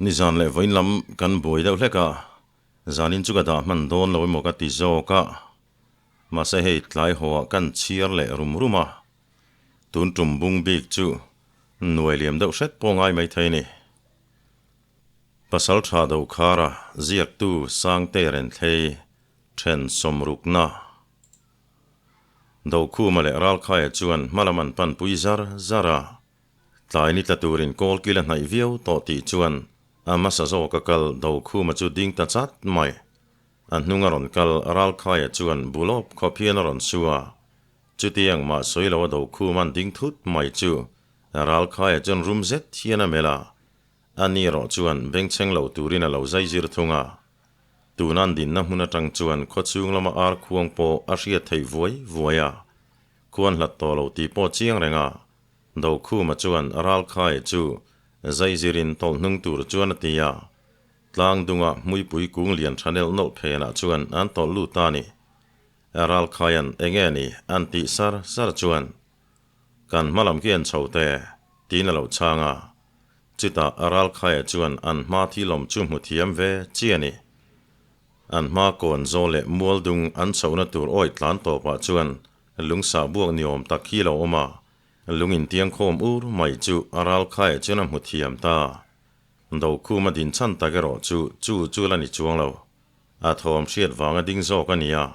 Nizan leh vawiin lam kan buai deuh hlek a, zanin chu ka dah hman dawn lo emaw ka ti zawk a, mahse hei tlai haw ah kan chhiar leh rum rum a, tun tum bung bik chu nuai liam deuh hret pawh ngai maithei a ni. Pasal tha Dokhara ziaktu Sangte Renthlei then sawmrukna. Dokhuma leh Ralkhaia chuan hmalam an panpui zar zar a, Tlai ni tla turin kawl kil a hnaih viau tawh tih chuan a hmasa zawk a kal Dokhuma chu ding ta chat mai. A hnung a rawn kal Ralkhaia chuan bulawp khawp hian a rawn su a, chutiang mah sawi lo a Dokhuma'n ding thut mai chu Ralkhaia chuan rum zet hian a melh a, a ni erawh chuan bengchheng lo turin a lo zai zir thung a. Tuna an dinna hmun atang chuan khawchhung lama ar khuang pawh a hriat theih vuai vuai a, khuan hlat tawh lo tih pawh chiang reng a. Dokhuma chuan Ralkhaia chu zaizirin tawlh hnung tur chuan a ti a, tlang dunga hmuipui kung lian tha nelh nawlh phenah chuan an tawlh lut a ni. Ralkhaia'n enge ni an tih sar sar chuan, Kan hma lam khi an chho te, tiin a lo chhang a. Chutah Ralkhaia chuan an hma thil awm chu hmu thiam ve chi a ni. An hma kawn zawl leh mual dung an chhohna tur awi tlan tawpah chuan lungsa buak ni awm tak hi lo awm a, lung intiang khawm ur mai chu a ral khaia chuan a hmu thiam ta. Dokhuma din chhan tak erawh chu chu chu la ni chuang lo. A thawm hriat vanga ding zawk a ni a.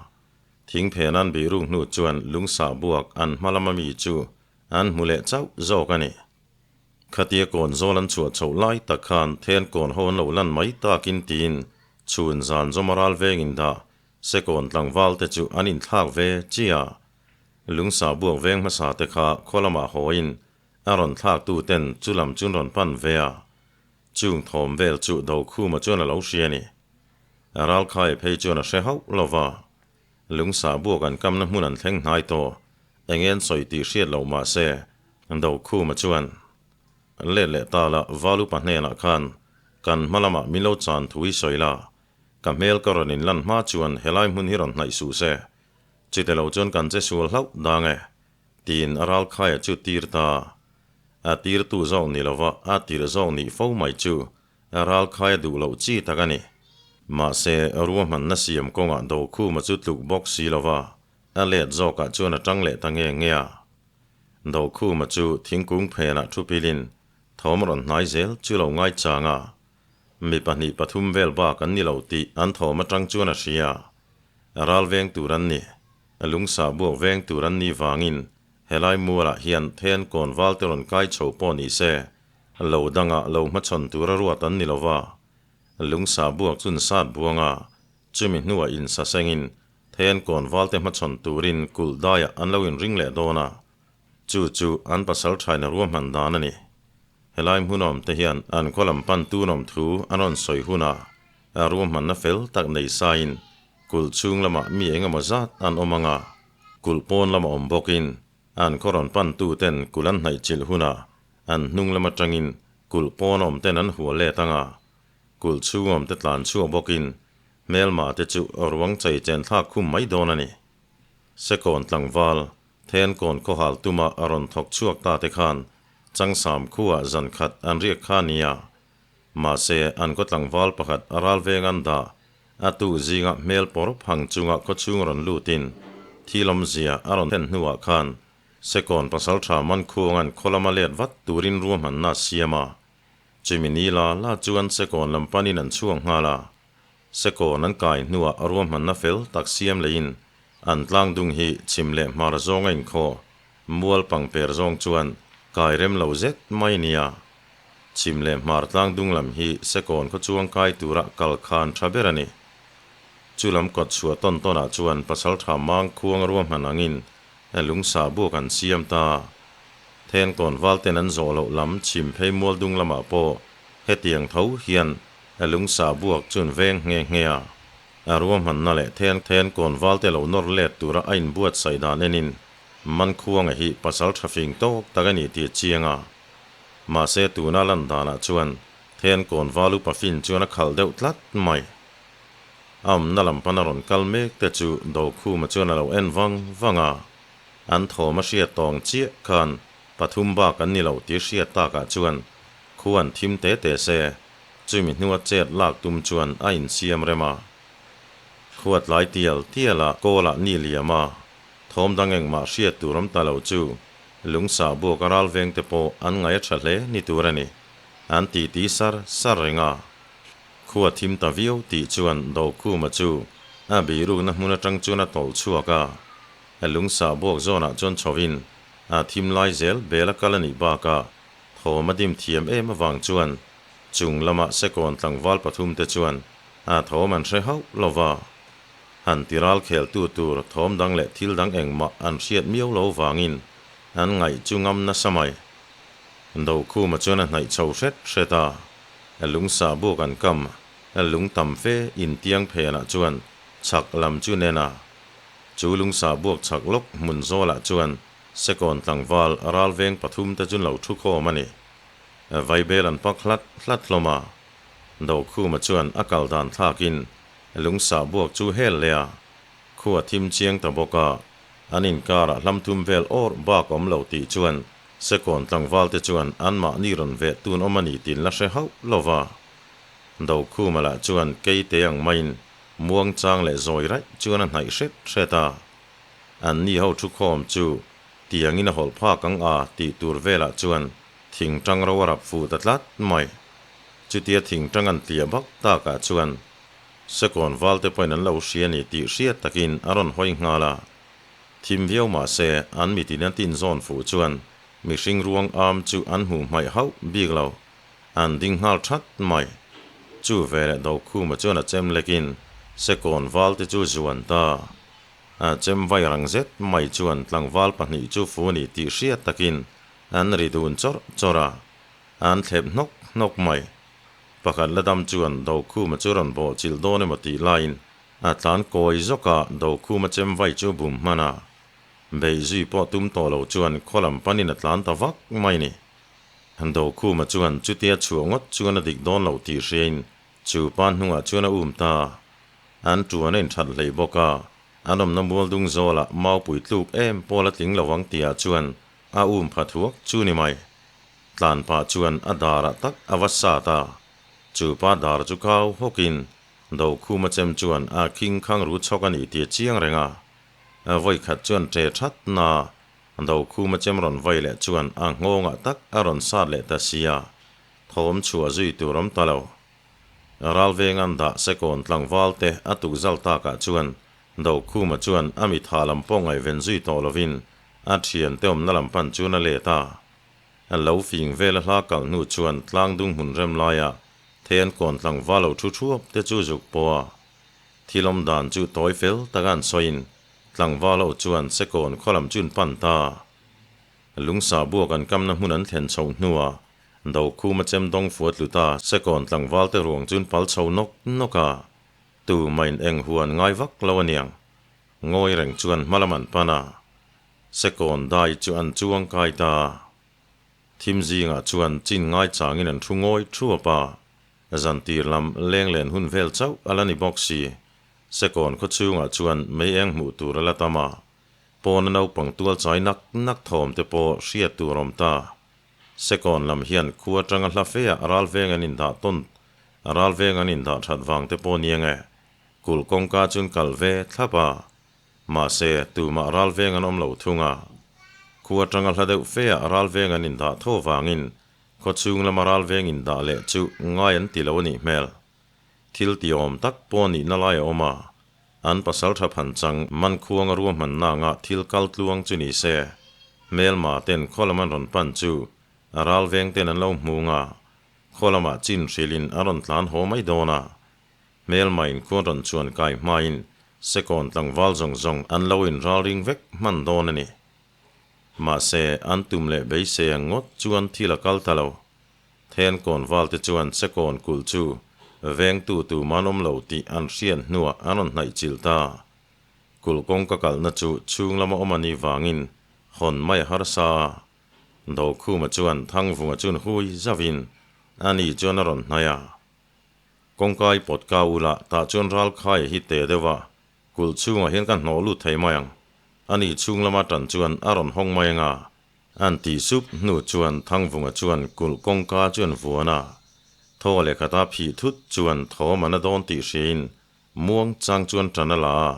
Thing phen an bih ruk hnu chuan lungsa buak an hma lama mi chu an hmu leh chauh zawk a ni. Khatia kawn zawl an chhuah chhoh lai tak khan then kawn ho an lo lan mai takin tiin chhun zan zawm a ral vengin dah Sekawn tlangval te chu an inthlak ve chi a, lungsa buak veng hmasa te kha khaw lamah hawiin a rawn thlak tu ten chu lam chun rawn pan ve a, chung thawm vel chu Dokhuma chuan a lo hria a ni. Ralkhai phei chuan a hre hauh lo va, lungsa buak an kamna hmun an thleng hnai tawh, eng en sawi tih hriat loh mah se Dokhuma chuan let leh ta la Valupa hnenah khan kan hma lamah min lo chan thu i sawi la, Ka hmel ka rawn inlan hma chuan helai hmun hi rawn hnaih suh se, chute lo chuan kan che sual hlauh dang e, tiin a ralkhaia chu tir ta. A tirtu zawk ni lova a tirh zawk nih fo mai chu ralkhaia duh loh chi tak a ni. Mahse, ruahmanna siam kawngah Dokhuma chu tluk bawk si lova a let zawkah chuan a tang leh ta nge nge a. Dokhuma chu thingkung phenah thu pilin thawm rawn hnai zel chu lo ngaichang a. Mi pahnih pathum vel bak an ni lo tih an thawm atang chuan a hria. Ral veng tur an ni. Lungsa buak veng tur an ni vangin helai mualah hian then kawn val te rawn kai chho pawh ni se, lo dangah lo hmachhawn tura ruat an ni lo va. Lungsa buak chun sat buanga chumi hnuah insa sengin then kawn val te hmachhawn turin kulh daiah an lo inring leh dawn a. Chu chu an pasal thaina ruahman dan a ni. Helai hmunawm te hian an khaw lam pan tunawm thu an rawn sawi hunah a ruahmanna fel tak nei sain kulh chhung lamah mi eng emaw zat an awm ang a, kulh pawn lama awm bawkin an khaw rawn pan tu ten kulh an hnaih chilh hunah an hnung lam atangin kulh pawn awm ten an hual let ang a, kulh chhung awm te tlan chhuak bawkin hmelma te chu ruang chei chen thlak khum mai dawn a ni. Sekawn tlangval Thenkawn khawhal tuma a rawn thawk chhuak ta te khan Changsam khuah zan khat an riak kha nia. Mahse, an khaw tlangval pakhat a ral veng an dah a tu zinga hmel pawr phang chunga khawchhung rawn lutin thil awmzia a rawn thlen hnuah khan Sekawn pasaltha Mankhuanga'n khaw lama let vat turin ruahmanna a siam a. Chumi ni la la chuan Sekawn lam panin an chhuak nghal a. Sekawn an kai hnuah ruahmanna fel tak siam leiin an tlangdung hi chhim leh hmar zawng a inkhaw, mual pangper zawng chuan kai rem lo zet mai nia. Chhim leh hmar tlangdung lam hi Sekawn khaw chuang kai tura kal khan tha ber a ni. Chu lam kawt chhuah tawn tawnah chuan pasaltha mang khuang ruahman angin lungsa buak an siam ta. Thenkawn valten an zawh loh lam chhim phei mualdung lamah pawh hetiang tho hian A lungsa buak chun veng nghe nghe a, a ruahmanna leh then then kawn valte lo nawr let tura a inbuatsaih dan enin Mankhuanga hi pasal tha fing tawk tak a ni tih a chiang a. Mahse tuna lan danah chuan then kawn val upa fin chuan a khalh deuh tlat mai. A awmna lam pana rawn kal mek te chu Dokhuma chuan a lo en vang vang a, an thawm a hriat tawng chiah khan pathum bak an ni lo tih hriat takah chuan khuan thim te te se. Chumi hnua chet lak tum chuan a insiam rem a. Khua tlai tial tial a kawlah ni liam a, thawm dang engmah hriat tur awm ta lo chu lungsa buak a ral veng te pawh an ngaih a tha hle ni tur a ni. An titi sar sar reng a. Khua thim ta viau tih chuan Dokhuma chu a bihrukna hmun atang chuan a tawlh chhuak a. Lungsa buak zawnah chuan chhovin a thim lai zel bel a kal a nih bakah thawm a dim thiam em avang chuan chung lama sekawn tlangval pathumte chuan a thawm an hre hauh lo va. Han ti ral kheltu tur thawm dang leh thil dang engmah an hriat miau lo vangin an ngaih chu ngam nasa mai. Dokhuma chuan a hnaih chho hret hret a, lungsa buk an kam lung tam fe intiang phenah chuan chhak lam chu nen a. Chu lungsa buak chhak lawk hmun zawlah chuan Sekawn tlangval ralveng pathumte chu lo thu khawm a ni. Vaibel an pak hlat hlat hlawm a. Dokhuma chuan a kal dan thlakin lungsa buak chu hel leh a. Khua thim chiang ta bawk a, an inkarah hlam thum vel awr bak awm lo tih chuan Sekawn tlangvalte chuan anmahni rawn veh tun awm a ni tin la hre hauh lo va. Dokhuma lah chuan keite ang maiin muangchang leh zawi raih chuan a hnaih hret hret a. An ni ho thu khawm chu tiangin a hawlh phak ang a tih tur velah chuan thing tang ro a rap fuh ta tlat mai. Chutia thing tang an tliah bak takah chuan Sekawn valte pawhin an lo hria ni tih hriat takin a rawn hawi nghal a. Thim viau mah se an mitin an tinzawn fuh chuan mihring ruang am chu an hmuh hmaih hauh bik lo. An ding nghal that mai. Chu veleh Dokhuma chuan a chem lekin Sekawn valte chu zuan ta. A chem vai rang zet mai chuan tlangval pahnih chu fu ni tih hriat takin an ri dun chawrh chawrh a, an thlep hnawk hnawk mai. Pakhat la dam chuan Dokhuma chu rawn bawh chilh dawn emaw tih laiin a tlan kawi zawk a, Dokhuma chem vai chu bum hman a, beih zui pawh tum tawh lo chuan khaw lam panin a tlan ta vak mai ni. Dokhuma chuan chutia chhuah ngawt chuan a dik dawn loh tih hriain chu pa hnungah chuan a um ta. An tuan a inthat hlei bawk a, an awmna mual dung zawlah maupui tluk em pawl a tling lo ang tihah chuan a um pha thuak chu ni mai. Tlan pah chuan a darah tak a va sat a, chu pa dar chu kau hawkin Dokhuma chem chuan a khing khang ru chhawk a ni tih a chiang reng a. Vawi khat chuan ṭe that na Dokhuma chem rawn vai leh chuan a nghawngah tak a rawn sat leh ta sia, thawm chhuah zui tur awm ta lo. Ralveng an dah sekawn tlangval te a tuk zal takah chuan Dokhuma chuan a mitha lam pawh ngaihven zui tawh lovin a thiante awmna lam pan chuan a let a. A lo fing vel a hla kal hnu chuan tlang dung hmun rem laia then kawn tlangval lo thu thuap te chu zuk pawh a. Thil awm dan chu tawi fel taka an sawiin tlangval ho chuan sekawn khaw lam chu an pan ta. Lungsa buak an kamna hmun an thlen chho hnuah Dokhuma chem dawng fuat lut a, Sekawn tlangval te ruang chun pal chho nawk nawk a, tu main eng huan ngai vak lo aniang. Ngawi reng chuan hma lam an pan a, Sekawn dai chu an chuang kai ta. Thim zingah chuan chin ngai changin an thu ngawi thuap a, zantir lam leng len hun vel chauh a la ni bawk si. Sekawn khaw chhungah chuan mei eng hmuh tur a la tam a, pawna naupang tual chai nak nak thawm te pawh hriat tur awm ta. Sekawn lam hian khua atanga hla fe ah ral veng an indah tawn a ral veng an indah that vang te pawh nia nge kulh kawngka chuan kal ve thlap a, mahse tumah ral veng an awm lo thung a. Khua atanga hla deuh fe ah ral veng an indah tho vangin khaw chhung lama ral veng indah leh chu ngai an ti lo a nih hmel. Thil tiawm tak pawh nihna lai a awm a, An pasal tha phan chang man khuang a ruahmanna anga thil kal tluang chu ni se, hmelma ten khaw lam an rawn pan chu a ral veng ten an lo hmung a, khaw lamah chin hrilhin a rawn tlan haw mai dawn a. Hmelma in khuan rawn chuan kai hmain sekawn tlangval zawng zawng an lo in ralring vek hman dawn a ni. Mahse, an tum leh beisei ang ngawt chuan thil a kal ta lo. Then kawnval te chuan sekawn kulh chu vengtu tum an awm lo tih an hriat hnuah an rawn hnaih chilh ta. Kulh kawngka kalhna chu chhung lama awm a nih vangin hawn mai a harsa a. Dokhuma chuan Thangvunga chun hui zauhin ani chuan a rawn hnaih a. Kawngka i pawt ka ula tah chuan ralkhaia hi te deuh a, kulh chhungah hian ka hnawh lut thei mai ang. Ani chhung lama tan chuan a rawn hawng mai ang a. An tih sup hnu chuan Thangvunga chuan kulh kawngka chu an vuan a. Thaw leh khata phih thut chuan thawm a na dawn tih hriain muang chang chuan ṭan a la a.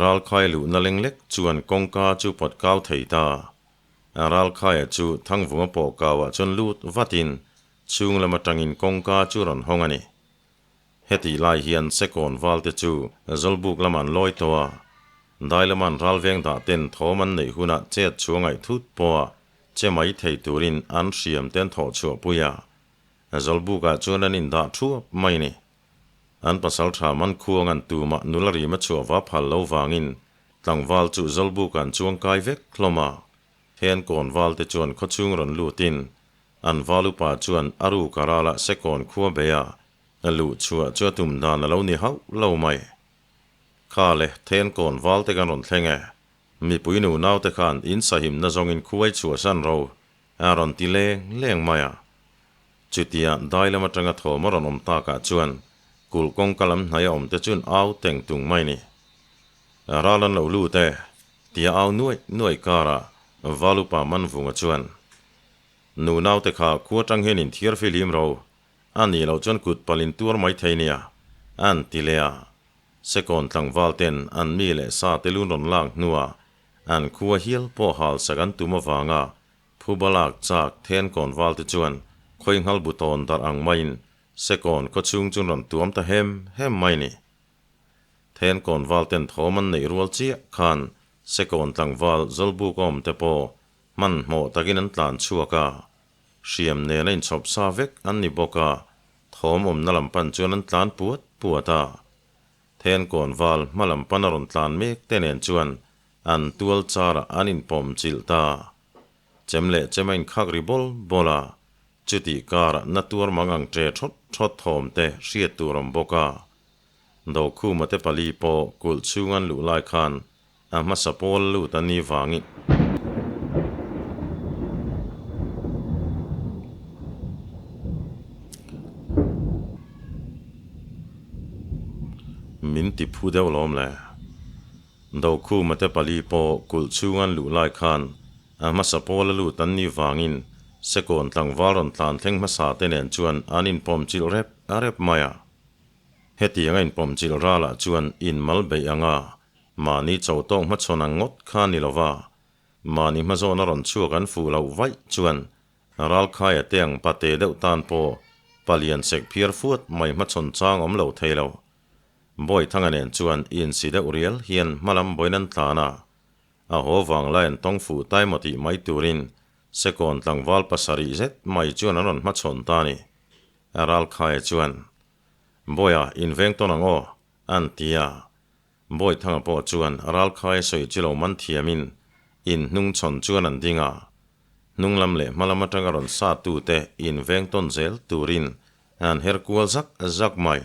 Ralkhai luhna leng lek chuan kawngka chu pawt kau thei ta. Ralkhaia chu Thangvunga pawh kauah chuan lut vatin chhung lam atangin kawngka chu rawn hawng a ni. Hetih lai hian Sekawn valte chu Zawlbuk lamah an lawi tawh a, dai lama an ralveng dah ten thawm an neih hunah chet chhuah ngaih thut pawha che mai thei turin an hriam te an thawh chhuah pui a, Zawlbukah chuan an indah thuap mai a ni. An pasal tha man khuang an tumah nula rima chhuah va phal lo vangin tlangval chu Zawlbuk an chuang kai vek hlawm a, then kawnval te chuan khawchhung rawn lutin an val upa chuan a ruk a ralah Sekawn khua bei a luh chhuah chu a tum dan a lo ni hauh lo mai. Kha le, then kawnval te kan rawn thleng e. Mipui nu naute khan in sahimna zawngin khuai chhuahsan ro a rawn ti leng leng mai a. Chutia dai lam atanga thawm a rawn awm takah chuan kulh kawngka lam hnaih a awmte chuan au teng tung mai ni. Ral an lo lut e, tia au nuaih nuaih karah Valupa Manvunga chuan, Nu naute kha khua tang hian in thiar fihlim ro, a nih loh chuan kut palh in tuar mai thei nia, an ti leh a. Sekawn tlangval ten an mi leh sa te lun rawn lak hnuah an khua hial pawh hal sak an tum avanga Phuba lak chak then kawnval te chuan khawi nghal bu tawn darh ang maiin Sekawn khawchhung chu rawn tuam ta hem hem mai ni. Then kawnval ten thawm an neih rual chiah khan Sekawn tlangval Zawlbuk awm te pawh hmanhmawh takin an tlan chhuak a, hriam nen a inchhawp sa vek an ni bawk a, thawm awmna lam pan chuan an tlan puat puat a. Then kawnval hma lam pan a rawn tlan mek te nen chuan An tual charah an inpawm chilh ta. Chem leh chem a inkhak ri bawl bawl a, chutih karah na tuar mang ang ṭe ṭhawt ṭhawt thawm te hriat tur awm bawk a. Dokhuma te pali pawh kulh chhung an luh lai khan a hmasa pawl lut an ni vangin. Min ti phu deuh lawm le. Dokhuma te pali pawh kulh chhung an luh lai khan a hmasa pawl a lut an nih vangin Sekawn tlangval rawn tlan thleng hmasa te nen chuan an inpawm chilh rep a rep mai a. Hetiang a inpawm chilh ralah chuan inmal beih ang a, mahni cho tawk hmachhawn ang ngawt kha ni lova, mahni hmazawn a rawn chhuak an fuh loh vaih chuan Ralkhaia te ang pate deuh tan pawh palian sek phiar fuat mai hmachhawn chang awm lo thei lo. Bawithanga nen chuan insi deuh rial hian hmalam bawiin an tlan a, a haw vang lai an tawng fuh tai maw tih mai turin Sekawn tlangval pasarih zet mai chuan an rawn hmachhawn ta a ni. Ralkhaia chuan, Bawiha, inveng tawn ang aw, an ti a. Bawithanga pawh chuan Ralkhaia sawi chu lo man thiamin in hnungchhawn chuan an ding a, hnunglam leh hmalam atanga rawn sa tute inveng tawn zel turin an her kual zak zak mai.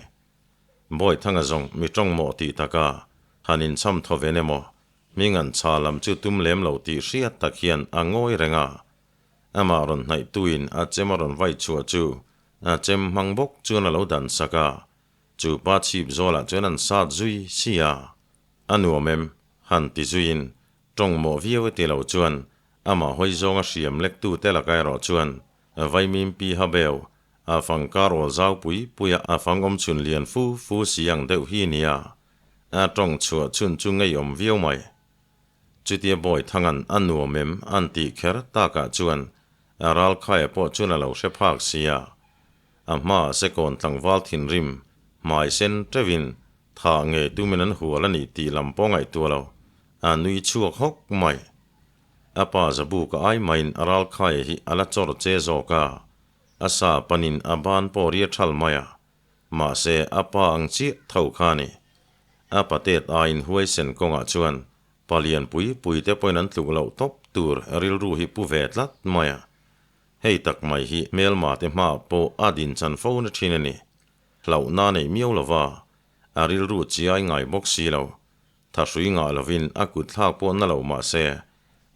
Bawithanga zawng mi tawng mawh tih taka han inchham thaw ven emaw, hming an chha lam chu tum lem lo tih hriat tak hian a ngawi reng a. Amah rawn hnaihtuin a chem a rawn vaih chhuah chu a chem hmang bawk chuan a lo dan sak a, chu pa chhip zawlah chuan an sat zui si a. A nuam em? han ti zuiin tawng mawh viau e ti lo chuan amah hawi zawnga hriam lektute lakah erawh chuan Vaimim pi ha beu, a fang kar awl zau pui pui a, a fang awm chhun lian fu fu si ang deuh hi nia, a tawng chhuah chhun chu ngeiawm viau mai. Chutia bawi thangan a nuam em an tih kher takah chuan a ralkhaia pawh chuan a lo hre phak sia. A hmaah sekawn tlangval thinrim, hmai sen teuhin thah ngei tumin an hual a nih tih lam pawh ngaihtuah lo, a nui chhuak hawk mai. A pa Zabu ka ai maiin a ralkhaia hi a la chawr che zawk a, a sa panin a ban pawh ria thal mai a, mahse a pa ang chiah tho kha a ni. A patet aiin huaisen kawngah chuan palian pui pui te pawhin an tluk loh tawp tur rilru hi pu ve tlat mai a. Hei tak mai hi hmelma te hmaah pawh a din chan fo na thin a ni. Hlauhna nei miau lova, a rilru chiai ngai bawk si lo. Thahrui ngah lovin a kut thlak pawh na lo mah se,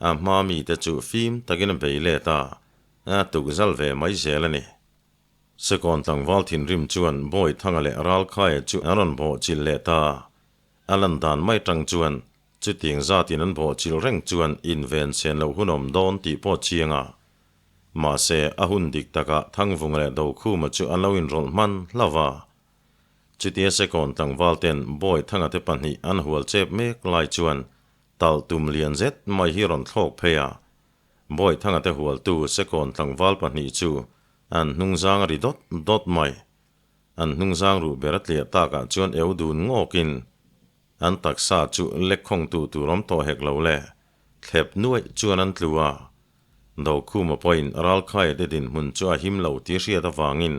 a hma mite chu fim takin a bei let a, a tuk zal ve mai zel a ni. Sekawn tlangval thinrim chuan Bawithanga leh Ralkhaia chu an rawn bawh chilh leh ta. A lan dan mai tang chuan chutiang zatin an bawh chilh reng chuan inven sen loh hun awm dawn tih pawh chiang a. Mahse, a hun dik takah Thangvunga leh Dokhuma chu an lo inrawlh hman hlauh va. Chutia Sekawn tlangval ten Bawithanga te pahnih an hual chep mek lai chuan talh tum lian zet mai hi rawn thlawk phei a. Bawithanga te hualtu Sekawn tlangval pahnih chu an hnungzang a ri dawt dawt mai. An hnungzang ruh ber a tliah takah chuan eu dun ngawkin an taksa chu lek khawngtu tur awm tawh hek lo le, thlep nuaih chuan an tlu a. Dokhuma pawhin Ralkhaia te dinhmun chu a him lo tih hriat avangin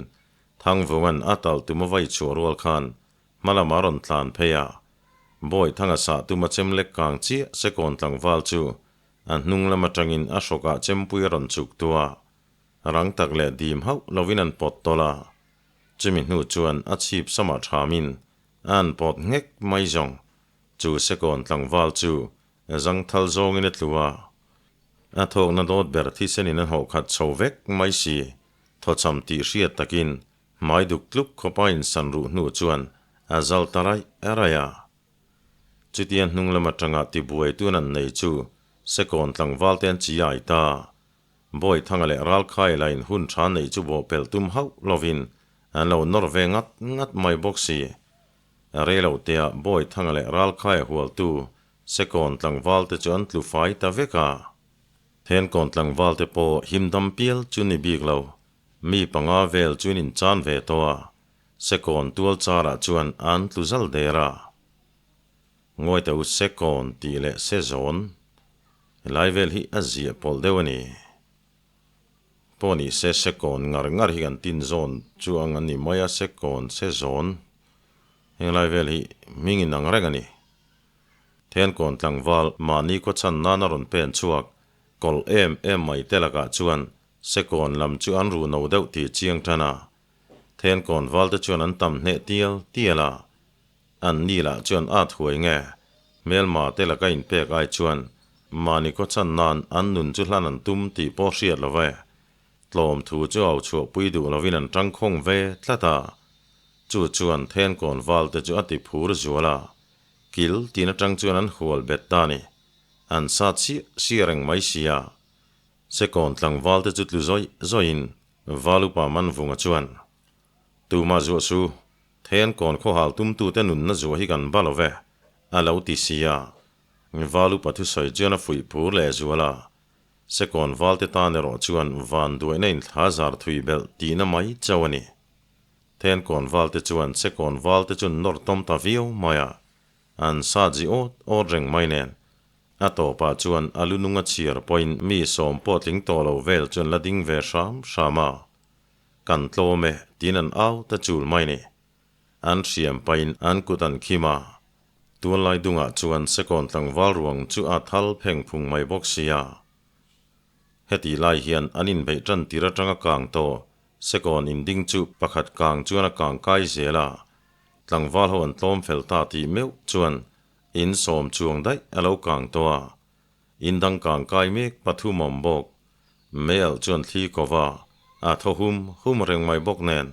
Thangvunga'n a talh tum a vai chhuah rual khan hma lamah a rawn tlan phei a. Bawithanga sah tum a chem lek kang chiah sekawn tlangval chu a hnung lam atangin a hrawkah chempui a rawn chuk tua. Rang tak leh dim hauh lovin an pawt tawlh a. Chumi hnu chuan a chhip samah thamin a an pawt nghek mai zawng. Chu sekawn tlangval chu zangthal zawngin a tlu a. A thawkna dawt ber thisenin an hawh khat chho vek mai si. Thawchham tih hriat takin hmai duk tluk khawpa insan ruh hnu chuan a zal ta raih raih a. Chutia hnung lam atanga tibuai tun an nei chu sekawn tlangval te an chi ai ta. Bawithanga leh Ralkhai lain hun tha neih chu bawhpelh tum hauh lovin an lo nawr ve ngat ngat mai bawk si. Reilo tea Bawithanga leh Ralkhaia hualtu Sekawn tlangval te chu an tlu fai ta vek a. Thenkawn tlangval te pawh himdam pial chu ni bik lo, mi panga vel chu in inchan ve tawh a, Sekawn tual charah chuan an tlu zal der a. Ngawi teh u Sekawn tih leh Sezawn helai vel hi a ziah pawlh deuh a ni. Pawh ni se Sekawn ngar ngar hi kan tin zawn chu ang a ni mai a, Sekawn, Sezawn henglai vel hi hming inang reng a ni. Thenkawn tlangval mahni khaw chhan nana rawn pen chhuak kawlh em em mai te lakah chuan Sekawn lam chu an ruh no deuh tih chiang tan a. Thenkawn valte chuan an tam hneh tial tial a. An ni lah chuan at huai nge hmelma te laka inpek ai chuan mahni khaw chhan nan an nun chu hlan an tum tih pawh hriat lo ve. Tlawm thu chu au chhuahpui duh lovin an tangkhawng ve tlat a. Chu chuan Thenkawn valte chu a ti phur zual a. Kil tin atang chuan an hual bet ta ni. An sa chiah sia reng mai sia. Sekawn tlangval te chu tlu zawih zawihin Valupa Manvunga chuan, Tumah zuah su, then kawn khawhal tumtute nunna zuah hi kan ba lo ve, a lo ti sia. Valupa thusawi chuan a fuih phur leh zual a. Sekawn valte tan erawh chuan vanduaina inthla zar thui belh tihna mai chauh a ni. Thenkawn valte chuan Sekawn valte chu nawr tawm ta viau mai a, an sa ji awt awt reng mai nen. A tawpah chuan a lu nunga chhiar pawhin mi sawm pawh tling tawh lo vel chuan la ding ve hram hram a. Kan tlawm e, tiin an au ta chul mai ni. An hriam pahin an kut an khim a. Tunlai dungah chuan Sekawn tlangval ruang chu a thal pheng phung mai bawk sia. Hetih lai hian an inbeih tan tir atanga kang tawh Sekawn inding chu pakhat kang chuan a kang kai zel a, tlangval ho an tlawm fel ta tih meuh chuan in sawm chuang daih a lo kang tawh a, in dang kang kai mek pathum awm bawk. Meialh chuan thli ko va, a thaw hum hum reng mai bawk nen,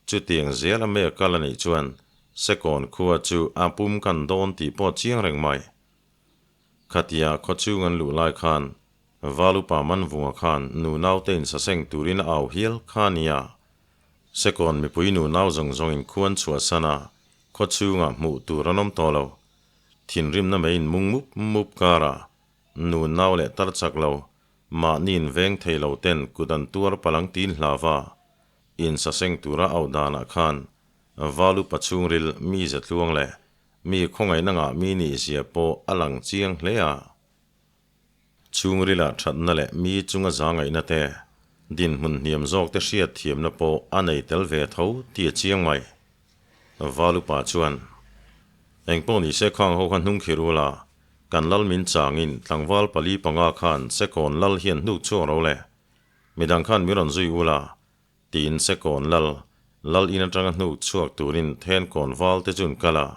chutiang zel a mei a kal a nih chuan Sekawn khua chu a pum kan dawn tih pawh chiang reng mai. Khatia khawchhung an luh lai khan Val upa Manvunga khan nu naute in saseng turin a au hial kha nia. Sekawn mipui nu nau zawng zawngin khuan chhuahsan a, khawchhungah hmuh tur an awm tawh lo. Thinrimna meiin mung mup mup karah nu nau leh tar chak lo, mahniin veng thei lo ten kut an tuar palang tin hlava in saseng tura auh danah khan Val upa chhungril mi zatluang leh mi khawngaihna ngah mi nih zia pawh a lang chiang hle a. Chhungrila thatna leh mi chunga zangaihna te, dinhmun hniam zawk te hriat thiamna pawh a nei tel ve tho tih a chiang mai. Valupa chuan, Engpawh ni se khang ho kha hnung khir ula, kan lal min changin tlangval pali panga khan Sekawn lal hian hnuk chhuak ro le, midang khan min rawn zui ula, tiin Sekawn lal, lal in atanga hnuk chhuak turin Thenkawn val te chuan kal a,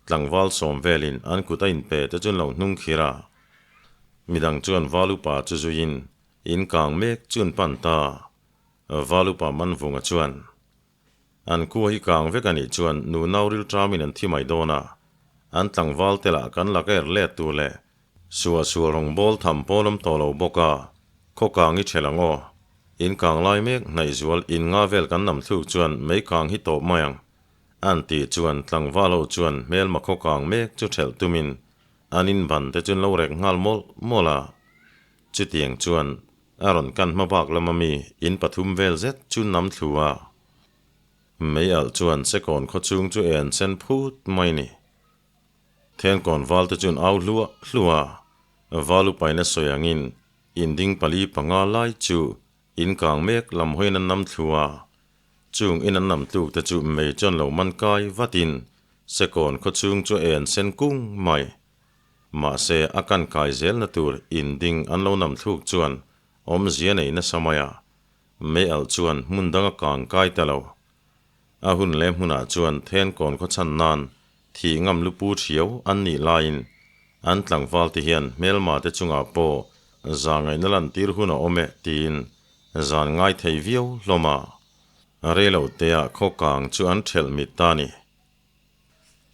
Tlangval sawm velin an kut a inpe te chuan lo hnung khir a, midang chuan val upa chu zuiin in kang mek chuan pan ta. Val upa Manvunga chuan, An khua hi kang vek a nih chuan nu nau ril ṭamin an thi mai dawn a, an tlangval te lah kan lak er let tur leh suahsual rawngbawl tham pawn awm tawh lo bawk a, khaw kang i ṭhelh ang aw. In kang lai mek hnaih zual in nga vel kan nam thluk chuan mei kang hi tawp mai ang an tih chuan tlangval ho chuan hmelma khaw kang mek chu thelh tumin an in ban te chu an lo rek nghal mawlh mawlh a. Chutiang chuan a rawn kan hma bak lama mi in pathum vel zet chu nam thlu a. Mei alh chuan sekawn khaw chhung chu en sen phut mai ni. Thenkawn val te chuan au hluah hluah a, val upain a sawi angin inding pali panga lai chu in kang mek lam hawiin an nam thlu a. Chung in an nam tluk te chu mei chuan lo man kai vatin sekawn khaw chhung chu en sen kung mai. Mahse a kan kai zelna tur inding an lo nam thluk chuan awmzia nei nasa mai a. Mei alh chuan hmun danga kang kai ta lo. A hun leh hmunah chuan Thenkawn khaw chhan nan thih ngam lu pu thiau an nih laiin an tlangval te hian hmelma te chungah pawh za ngaihna lantir hun a awm e tiin zan ngai thei viau hlawm a. Reilo tea khaw kang chu an thelh mit ta a ni.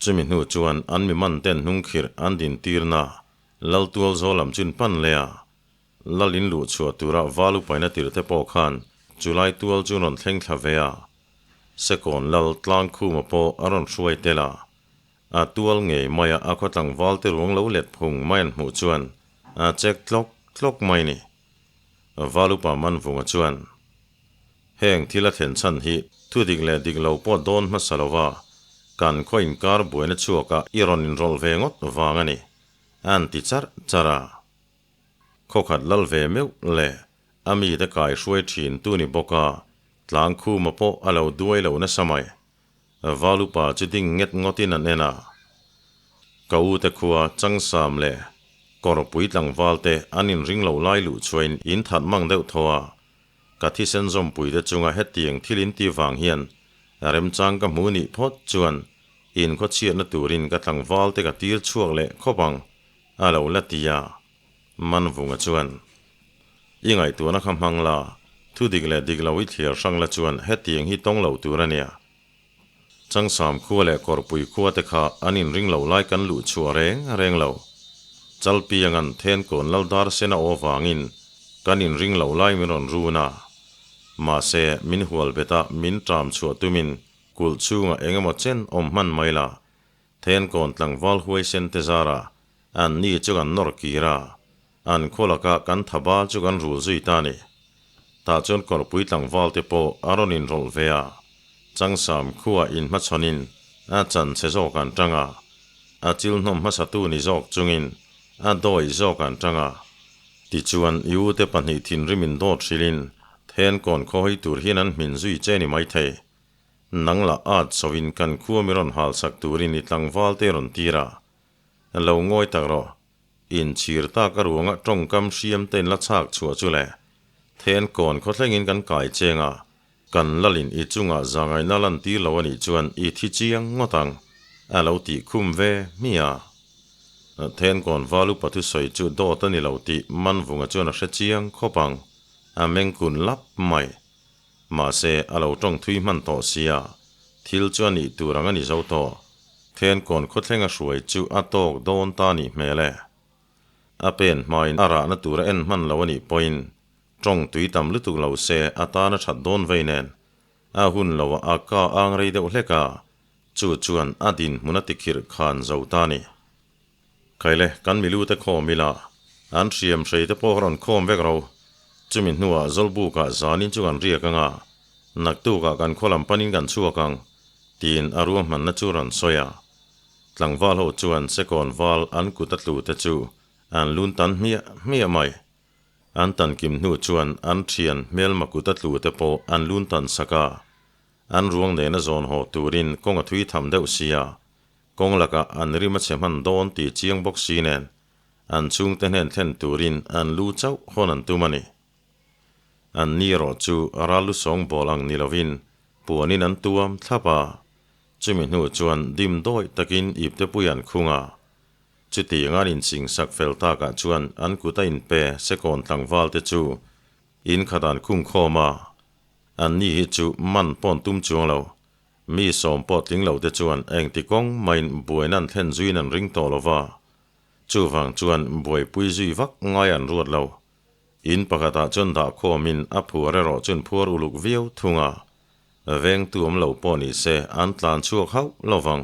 Chumi hnu chuan an mi man ten hnungkhirh an dintirna Laltual zawl lam chu in pan leh a. Lal in luh chhuah tura val upaina tir te pawh khan chulai tual chu rawn thleng thla ve a, Sekawn lal Tlangkhuma pawh a rawn hruai tel a. A tual ngei maia a khaw tlangval te ruang lo let phung mai an hmuh chuan a chek tlawk tlawk mai ni. Val upa Manvunga chuan, Heng thil a thlen chhan hi thu dik leh dik lo pawh dawn hmasa lova kan khaw inkar buaina chhuakah i rawn inrawlh ve ngawt vang a ni, an ti charh charh a. Khawkhat lal ve meuh leh a mite kai hruai thin tu ni bawk a, Tlangkhuma pawh a lo duai lo nasa mai. Valupa chu ding nget ngawtin an en a. Ka u te khua Changsam leh Kawrpui tlangval te an inring lo lai luh chhuain in that mang deuh thaw a. Ka thisen zawmpui te chunga hetiang thil in ti vang hian remchang ka hmu nih phawt chuan in khawchhiatna turin ka tlangval te ka tir chhuak leh khawp ang. A lo la ti a, Manvunga chuan, I ngaihtuahna kha hmang la, thu dik leh dik lo i thliar hrang la chuan hetiang hi tawng lo tur a nia. Changsam khua leh Kawrpui khua te kha an inring lo lai kan luh chhuah reng reng lo. Chalpianga'n Thenkawn Laldar Sena aw vangin kan inring lo lai min rawn run a. Mahse, min hual bet a min ṭam chhuah tumin kulh chhungah eng emaw chen awm hman mai la, Thenkawn tlangval huaisen te zara an ni chu kan nawr kir a, an khaw laka kan tha bal chu kan rul zui ta a ni. Tah chuan kawrpui tlangval te pawh a rawn inrawlh ve a, Changsam khuaa inhmachhawnin a chan chhe zawk an tang a, a chil hnawm hmasatu ni zawk chungin a dawih zawk an tang a. Tichuan i ute pahnih thinrimin dawt hrilhin Thenkawn khaw hawi tur hian an hmin zui che ni maithei. Nang lah at chhoin kan khua mi rawn hal sak turin i tlangval te rawn tir a. Lo ngawi tak rawh. Inchhir tak a ruangah tawngkam hriam te in la chhak chhuah chu le. Then kawn khaw thlengin kan kai cheng a, kan lalin i chungah zangaihna lan tir lo a nih chuan i thi chiang ngawt ang, a lo tih khum ve hmiah a. Then kawn val upa thusawi chu dawt a ni lo tih Manvunga chuan a hre chiang khawp ang, a meng kun lap mai. Mahse, a lo tawng thui hman tawh sia, thil chu a nih tur ang a ni zo tawh. Thenkawn khawthleng a hruai chu a tawk dawn ta nih hmel e. A pen hmain a rahna tur a en hman lo a nih pawhin tawng tui tam lutuk lo se a tan a that dawn vei nen. A hun lo ah a ka ang rei deuh hlek a, chu chuan a dinhmun a tikhirh khan zo ta ni. Khaile, kan milu te khawm ila, an hriam hrei te pawh rawn khawm vek ro. Chumi hnuah Zawlbukah zanin chu kan riak anga, naktukah kan khaw lam panin kan chhuak ang, tiin a ruahmanna chu rawn sawi a. Tlangval ho chuan sekawn val an kut a tlu te chu an lun tan hmiah hmiah mai. An tan kim hnu chuan an thian hmelma kut a tlu te pawh an lun tan sak a. An ruang nena zawn haw turin kawng a thui tham deuh sia, Kawng lakah an rim a chhe hman dawn tih chiang bawk si nen, an chhungte hnen thlen turin an lu chauh hawn an tum a ni. An ni erawh chu ral lu sawng bawl ang ni lovin puanin an tuam thlap a, chumi hnu chuan dim dawih takin ipte pui an khung a. Chutiang an insingsak fel takah chuan an kut a inpe sekawn tlangval te chu in khat an khung khawm a, an ni hi chu man pawn tum chuang lo. Mi sawm pawh tling lo te chuan engti kawng maiin buaina an thlen zuiin an ring tawh lo va, chuvang chuan buaipui zui vak ngai an ruat lo. In pakhatah chuan dah khawmin a phuar erawh chuan phuar uluk viau thung a, vengtu awm lo pawh ni se an tlan chhuak hauh lo vang.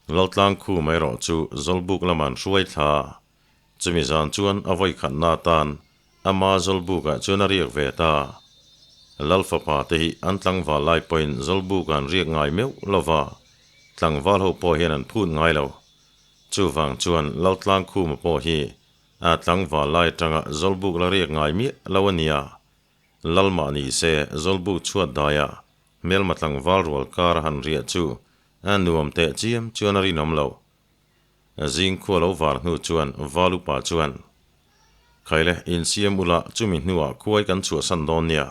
Laltlang khum erawh chu Zawlbuk lama an hruai thla a, chumi zan chuan a vawikhatna atan ama Zawlbukah chuan a riak ve ta. Lal fapa te hi an tlangval lai pawhin Zawlbukah an riak ngai meuh lo va, tlangval ho pawh hian an phut ngai lo. Chuvang chuan Laltlang khuma pawh hi A tlangval lai atanga Zawlbuk la riak ngai miah lo a nia. Lal mah ni se Zawlbuk chhuat daia hmelma tlangval rual kar a han riah chu a nuam teh chiam chuan a rinawm lo. Zing khua lo var hnu chuan Val upa chuan, Khaile, insiam ula chumi hnuah khuai kan chhuahsan dawn nia.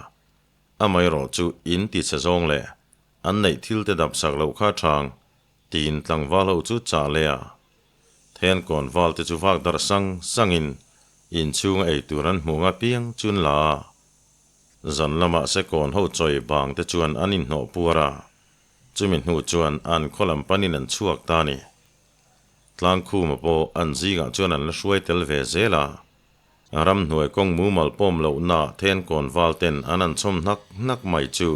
Amaherawh chu in ti chhe zawng leh an neih thil te dap sak loh kha chang tiin tlangval ho chu chah leh a. Thenkawn val te chu vak darh sang sangin inchhunga ei tur an hmuh nga piang chu an la a. Zan lamah sekawn ho chawi bang te chuan an inhnawh puar a, chumi hnu chuan an khaw lam panin an chhuak ta a ni. Tlangkhuma pawh an zingah chuan an la hruai tel ve zel a. Ramhnuai kawng mumal pawm lohna Thenkawn val ten an an chhawm hnak hnak mai chu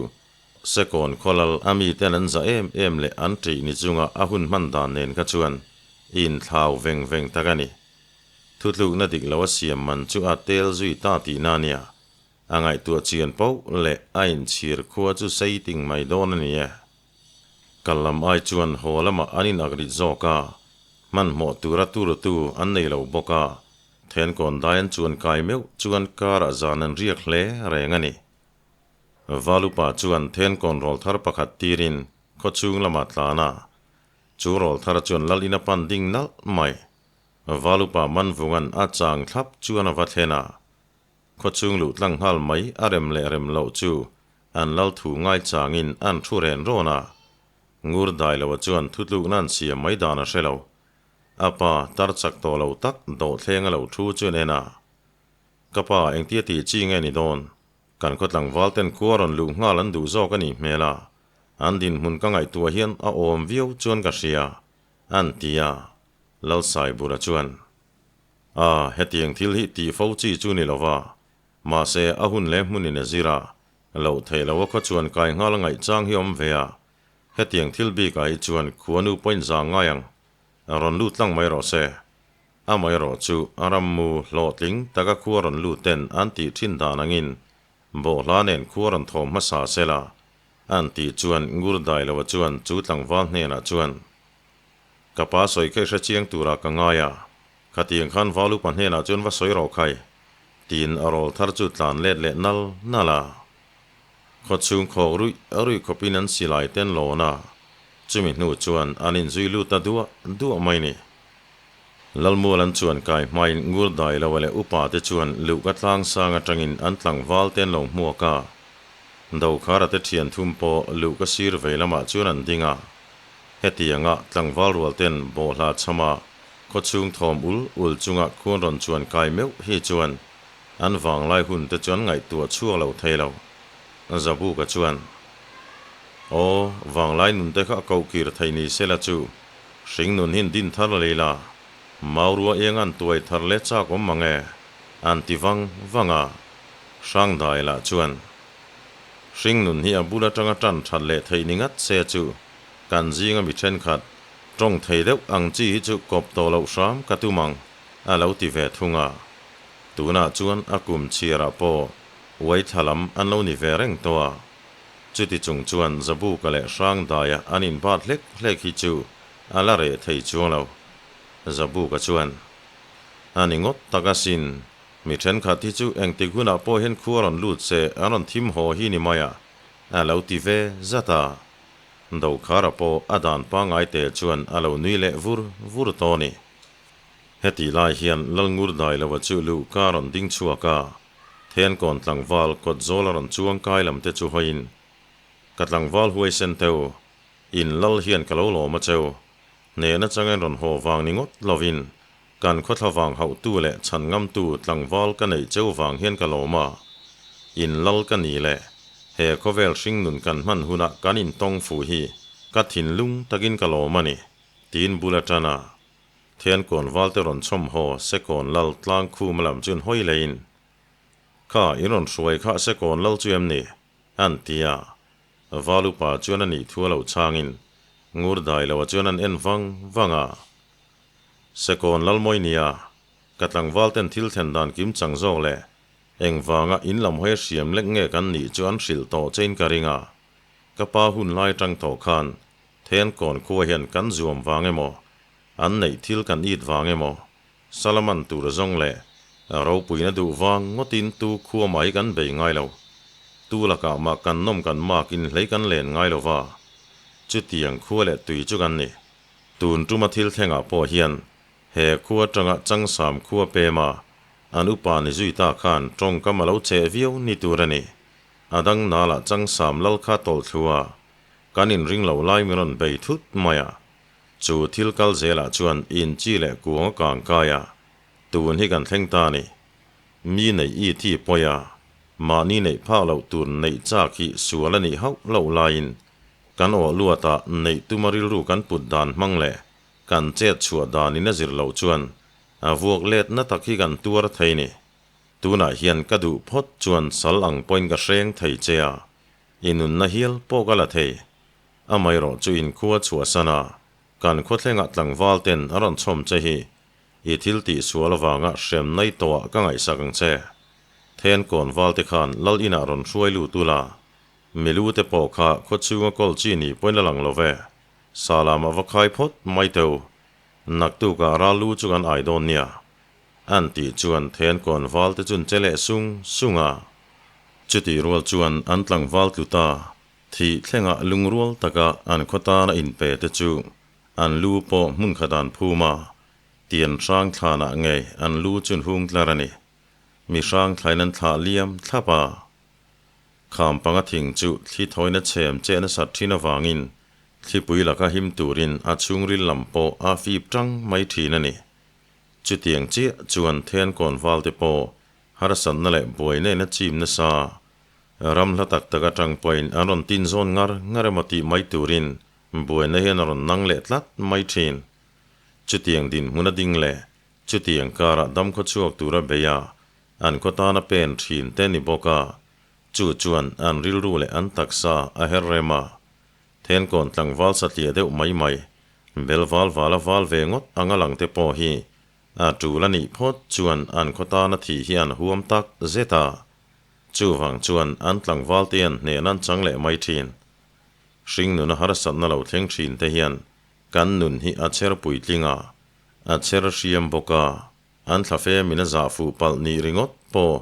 Sekawn khawlal a miten an za em em leh an ṭih ni chunga a hun hman dan nen kha chuan inthlau veng veng tak a ni. Thutlukna dik lo a siam man chu a tel zui ta tihna a nia. A ngaihtuah chian poh leh a inchhir khua chu sei ting mai dawn a ni e. Kal lam ai chuan haw lamah an inakrit zawk a, hmanhmawh tura turutu an nei lo bawk a, Thenkawn dai an chuan kai meuh chuan karah zan an riak hle reng a ni. Valupa chuan Thenkawn rawl thar pakhat tirin khawchhung lamah tlan a, chu rawl thar chuan lal in a pan ding nalh mai. Valupa Manvunga'n a chang thlap chuan a va thlen a, khawchhung luh tlang nghal mai a rem leh rem loh chu an lal thu ngaichangin an thu ren rawn a. Ngur Dailoa chuan thutlukna an siam mai dan a hre lo. A pa tar chak tawh lo tak dawhthleng a lo thu chu an en a. Ka pa engtia tih chi nge ni dawn? Kan khaw tlangval ten khua rawn luh nghal an duh zawk a nih hmel a, an dinhmun ka ngaihtuah hian a awm viau chuan ka hria, an ti a. Lalsaibura chuan, A, hetiang thil hi tih fo chi chu ni lova, mahse a hun leh hmunin a zir a, loh theih loh a khaw chuan kai nghal a ngaih chang hi awm ve a, hetiang thil bikah hi chuan khuanu pawhin zang ngai ang, rawn lut tlang mai rawh se. Amaherawh chu a rammu hlawhtling taka khua rawn lut ten an tih thin dan angin bawhhla nen khua rawn thawm hmasa sela an tih chuan Ngur Dailoa chuan chu tlangval hnenah chuan Ka pa sawi kha i hre chiang turah ka ngai a, khatiang khan val upa hnenah chuan va sawi rawh khai tiin a rawl thar chu tlan let leh nal nal a. Khawchhung khawk ruih ruih khawpin an silai ten lawn a, chumi hnu chuan an inzui lut ta duah duah mai ni. Lalmual an chuan kai hmain Ngur Dailoa leh upa te chuan luhka tlang sang atangin an tlangval te an lo hmuak a. Dokhara te thian thum pawh luhka sir vei lamah chuan an ding a. Hetianga tlangval rual ten bawhhla chhama khawchhung thawm ul ul chunga khuan rawn chuan kai meuh hi chuan An vanglai hun te chuan ngaihtuah chhuak lo thei lo. Zabuka chuan, Aw, vanglai nun te kha a koh kir thei ni se la chu, hring nun hin din thar lei la, maurua eng an tuai thar leh chak awm mang e, an ti vang vang a. Hrangdai lah chuan, Hring nun hi a bul atanga tan that leh theih ni ngat se chu, kan zinga mi thenkhat, tawng thei deuh ang chi hi chu kawp tawh loh hram ka tum ang, a lo ti ve thung a. Tunah chuan a kum chhiarah pawh uai thla lam an lo ni ve reng tawh a. Chuti chung chuan Zabuka leh Hrangdaia an inbat hlek hlek hi chu a la reh thei chuang lo. Zabuka chuan, A ni ngawt tak asin, mi thenkhat hi chu engtik hunah pawh hian khua rawn lut se an rawn thim haw hi ni mai a, a lo ti ve zat a. Dokhara pawh a dan pangngai te chuan a lo nui leh vur vur tawh a ni. Hetih lai hian Lalngur Dailoa chu luhka a rawn ding chhuak a, Thenkawn tlangval kawt zawl a rawn chuang kai lam te chu hawiin, Ka tlangval huaisen teu, in lal hian ka lo lawm a cheu, hnehna changin rawn haw vang ni ngawt lovin, kan khawthla vang hauhtu leh chhan ngamtu tlangval ka neih cheu vang hian ka lawm a, in lal ka ni leh he khawvel hringnun kan hman hunah kan intawng fuh hi ka thinlung takin ka lawm a ni, tiin bul a tan a. Thiankawn valte rawn chhawm haw Sekawn lal tlang khum lam chuan hawi leiin. Kha, in rawn hruai kha Sekawn lal chu em ni? An ti a. Val upa chuan a nih thu a lo chhangin Ngur Dailoa chuan an en vang vang a. Sekawn lal mawi nia, ka tlangval ten thil thlen dan kim chang zawk leh engvanga in lam hawi a hriam lek nge kan nih chu an hrilh tawh chein ka ring a. Ka pa hun lai tang tawh khan Thenkawn khua hian kan zuam vang emaw, an neih thil kan it vang emaw, Salaman tur zawng leh ropuina duh vang ngawtin tu khua mah hi kan bei ngai lo. Tu lakah mah kan nawm kan makin hlei kan len ngai lo va. Chutiang khua leh tui chu kan ni. Tun tuma thil thlengah pawh hian he khua atanga Changsam khua pema an upa ni zui ta khan tawngkam a lo cheh viau ni tur a ni. A dang nalah Changsam lal kha tawlh thlu a, kan inring lo lai min rawn bei thut mai a. Chu thil kal zelah chuan inchi leh kuang a kang kai a, tun hi kan thleng ta a ni. Mi neih i thi pawi a, mahni neih phak loh tur neih chak hi sual a nih hauh loh laiin kan awh luatah neih tuma rilru kan put dan hmang leh kan chet chhuah danin a zir loh chuan a vuak let na tak hi kan tuar thei ni. Tunah hian ka duh phawt chuan sal ang pawhin ka hreng thei che a, i nunna hial pawh ka la thei. Amaherawh chu inkhua chhuahsan a, kan khawthlengah tlangval ten a rawn chhawm che hi i thil tih sual avanga hrem nai tawhah ka ngaihsak ang che. Thenkawn val te khan lal inah rawn hruai lut ula, milu te pawh kha khawchhunga kawl chi ni pawhin a lang lo ve. Salam a va khai phawt mai teu. Naktukah ral lu chu kan ai dawn nia. An tih chuan Thenkawn val te chun che leh sung sung a. Chutih rual chuan an tlangval tlu ta. Thih thlengah lungrual taka an khaw tana inpe te chu an lu pawh hmun khat an phum a, tian hrang thlanah ngei an lu chun hung tlar a ni. Mi hrang thlain an thlah liam thlap a. Kham panga thing chu thli thawina chhem che nasat thin avangin thlipui laka him turin a chhungril lam pawh a fip tang mai thin a ni. Chutiang chiah chuan Thenkawn valte pawh harsatna leh buaina in a chim nasa. Ram hla tak tak atang pawhin an rawn tin zawn ngar ngar emaw tih mai turin buaina hian a rawn nang leh tlat mai thin. Chutiang dinhmun a ding leh chutiang karah damkhaw chhuak tura bei a, an khaw tana pen thin te ni bawk a, chu chuan an rilru leh an taksa a her rem a. Thenkawn tlangval satliah deuh mai mai, bel val vala val ve ngawt anga lang te pawh hi a tul a nih phawt chuan an khaw tana thih hi an huam tak zet a. Chuvang chuan an tlangval te hian hnehna an chang leh mai thin. Hringnuna harsatna lo thleng thin te hian kan nun hi a cher puitling a, a cher hriam bawk a, an thlafe min a zah fuh palh nih ringawt pawh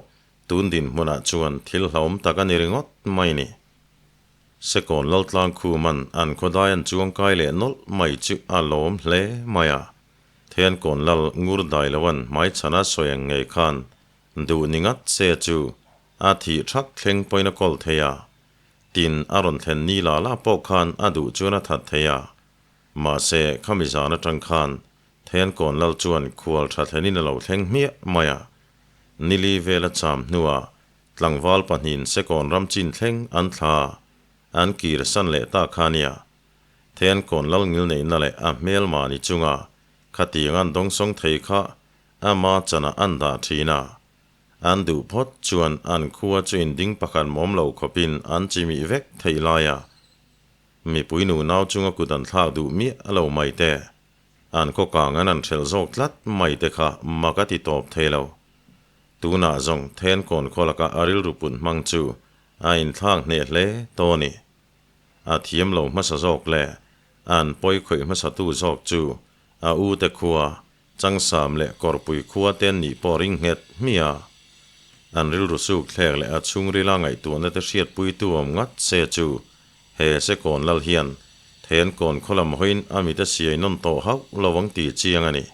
tun dinhmunah chuan thil hlauhawm tak a ni ringawt mai ni. Sekawn Laltlang Khuman an khawdai an chuang kai leh nawlh mai chu a lawm hle mai a, Thenkawn Lal Ngur Dailoan hmaichhana sawi ang ngei khan Duh ni ngat se chu a thih thak thleng pawhin a kawl thei a, tin a rawn thlen ni la la pawh khan a duh chuan a that thei a. Mahse, khami zan atang khan Thenkawn lal chuan khual tha thlenin a lo thleng hmiah mai a. Nili vel a cham hnuah tlangval pahnihin Sekawn ram chin thleng an thla an kir san leh ta kha nia. Thenkawn lal ngilneihna leh a hmel mahni chunga khatiang an dawngsawng thei kha Ama chanah an dah thin a, an duh phawt chuan an khua chu inding pakhat mawm lo khawpin an chimih vek theih lai a, mipui nu nau chunga kut an thlak duh miah lo mai te, an khaw kang an an hrelh zawk tlat mai te kha mak a ti tawp thei lo. Tunah zawng Thenkawn khaw laka a rilru put hmang chu a inthlak hneh hle tawh a ni. A thiam lo hmasa zawk leh an pawi khawih hmasatu zawk chu a u te khua Changsam leh Kawrpui khua te an nih pawh ring nghet hmiah a, an rilru suk thlek leh a chhungrila ngaihtuahna te hriatpuitu awm ngat se chu he Sekawn lal hian Thenkawn khaw lam hawiin a mit a siai nawn tawh hauh lo ang tih chiang a ni.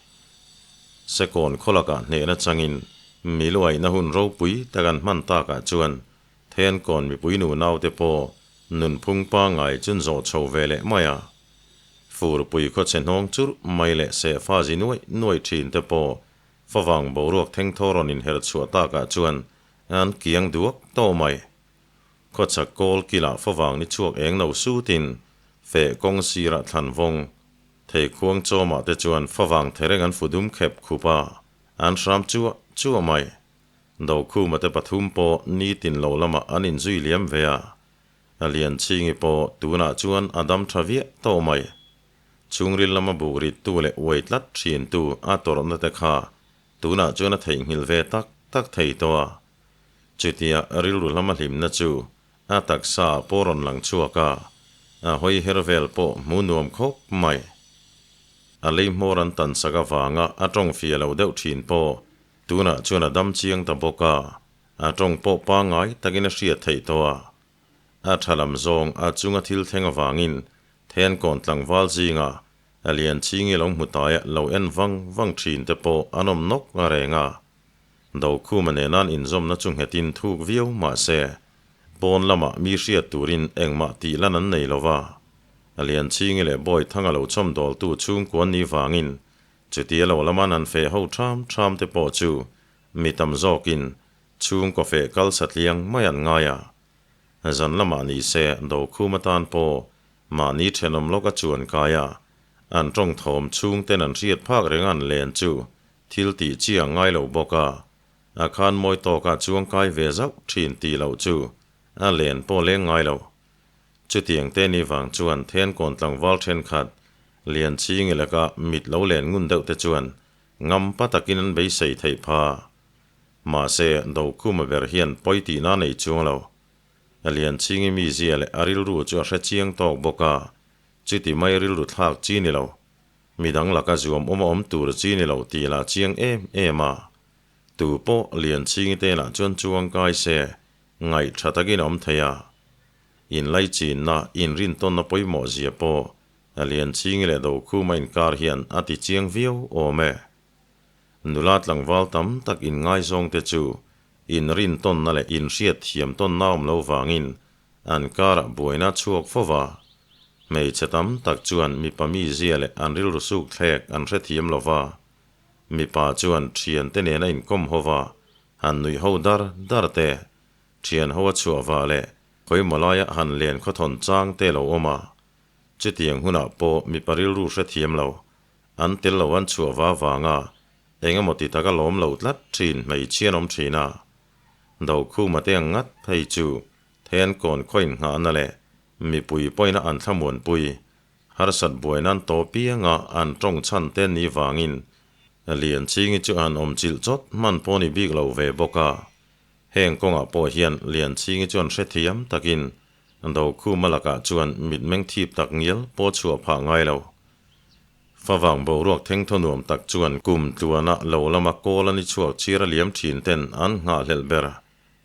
Sekawn khaw lakah hnehna changin miluaihna hun ropui tak an hman takah chuan Thenkawn mipui nunaute pawh nunphung pangngai chun zawh chho ve leh mai a. Furpui khawchhe hnawng churh mai leh sehfa zi nuaih nuaih thin te pawh favang boruak thengthaw rawn inherh chhuah takah chuan an kiang duak tawh mai. Khawchhak kawl kilah favang ni chhuak eng no sutin feh kawng sirah thlan vawng thei khuang chawmah te chuan favang thereng an fu dum khep khup a, an hram chuah chuah mai. Dokhuma te pathum pawh nitin lo lamah an inzui liam ve a, a Lianchhingi pawh tunah chuan a dam tha viah tawh mai. Chhungril lama buk rittu leh uai tlat thintu a tawrhna te kha tunah chuan a theihnghilh ve tak tak thei tawh a. Chutia rilru lama hlimna chu a taksa ah pawh rawn lang chhuak a, a hawi her vel pawh hmu nuam khawp mai. A lei hmawr an tan sak avanga a tawng fia lo deuh thin pawh tunah chuan a dam chiang ta bawk a, a tawng pawh pangngai takin a hriat theih tawh a. A tha lam zawng a chunga thil thleng avangin Thenkawn tlangval zinga a Lianchhingi lo hmu taia lo en vang vang thin te pawh an awm nawk a reng a. Dokhuma nenan inzawmna chu nghetin thuk viau mah se, pawn lamah mi hriat turin engmah tih lan an nei lo va. A Lianchhingi leh Bawithanga lo chhawmdawltu chhungkuan ni vangin chutia lo lama nan feh ho ṭham ṭham te pawh chu mi tam zawkin chhungkaw feh kal satliang mai an ngai a. Zan lamah ni se Dokhuma tan pawh mahni ṭhenawm lawka chuan kai a, an ṭawng thawm chhungten an hriat phak reng an len chu Thil tih chi a ngai lo bawk a, a khan mawi tawkah chuang kai ve zauh thin tih loh chu a len pawh leng ngai lo. Chutiang te ni vang chuan Thenkawn tlangval thenkhat Lianchhingi laka mit lo len ngun deuh te chuan ngam pa takin an beisei theih pha. Mahse, Dokhuma ber hian pawi tihna a nei chuang lo. Lianchhingi mizia leh a rilru chu a hre chiang tawk bawk a, chuti mai rilru thlak chi ni lo. Midang laka zuam awm a awm tur chi ni lo tih lah chiang em em a. Tu pawh Lianchhingi te lah chuan chuang kai se, ngaih tha takin a awm thei a. Inlaichinna, inrintawnna pawimawh zia pawh Lianchhingi leh Dokhuma inkar hian a ti chiang viau awm e. Nula tlangval tam tak inngaizawng te chu inrintawnna leh inhriat thiam tawnna awm lo vangin An karah buaina chhuak fo va, hmeichhe tam tak chuan mipa mizia leh an rilru suk thlek an hrethiam lo va, mipa chuan thiante nena inkawm ho va, han nuih ho dar dar te, thian ho a chhuah va leh khawimaw laia han len khawthawn chang te lo awm a. Chutiang hunah pawh mipa rilru hrethiam lo, an tel lo an chhuah va vanga eng emaw ti taka lawm lo tlat thin hmeichhia an awm thin a. Dokhuma te ang ngat phei chu Thenkawn khaw innghahna leh mipui pawina an thlamuanpui, harsat buai nan tawh pianga an tawng chhan te ni vangin Lianchhingi chu an awm chilh chawt hman pawh ni bik lo ve bawk a. Heng kawngah pawh hian Lianchhingi chuan hrethiam takin Dokhuma lakah chuan mitmeng thip tak ngial pawh chhuah phah ngai lo. Favang boruak thengthaw nuam tak chuan kum tluana lo lama kawl a ni chhuak chhir a liam thin ten an nghahhlelh ber.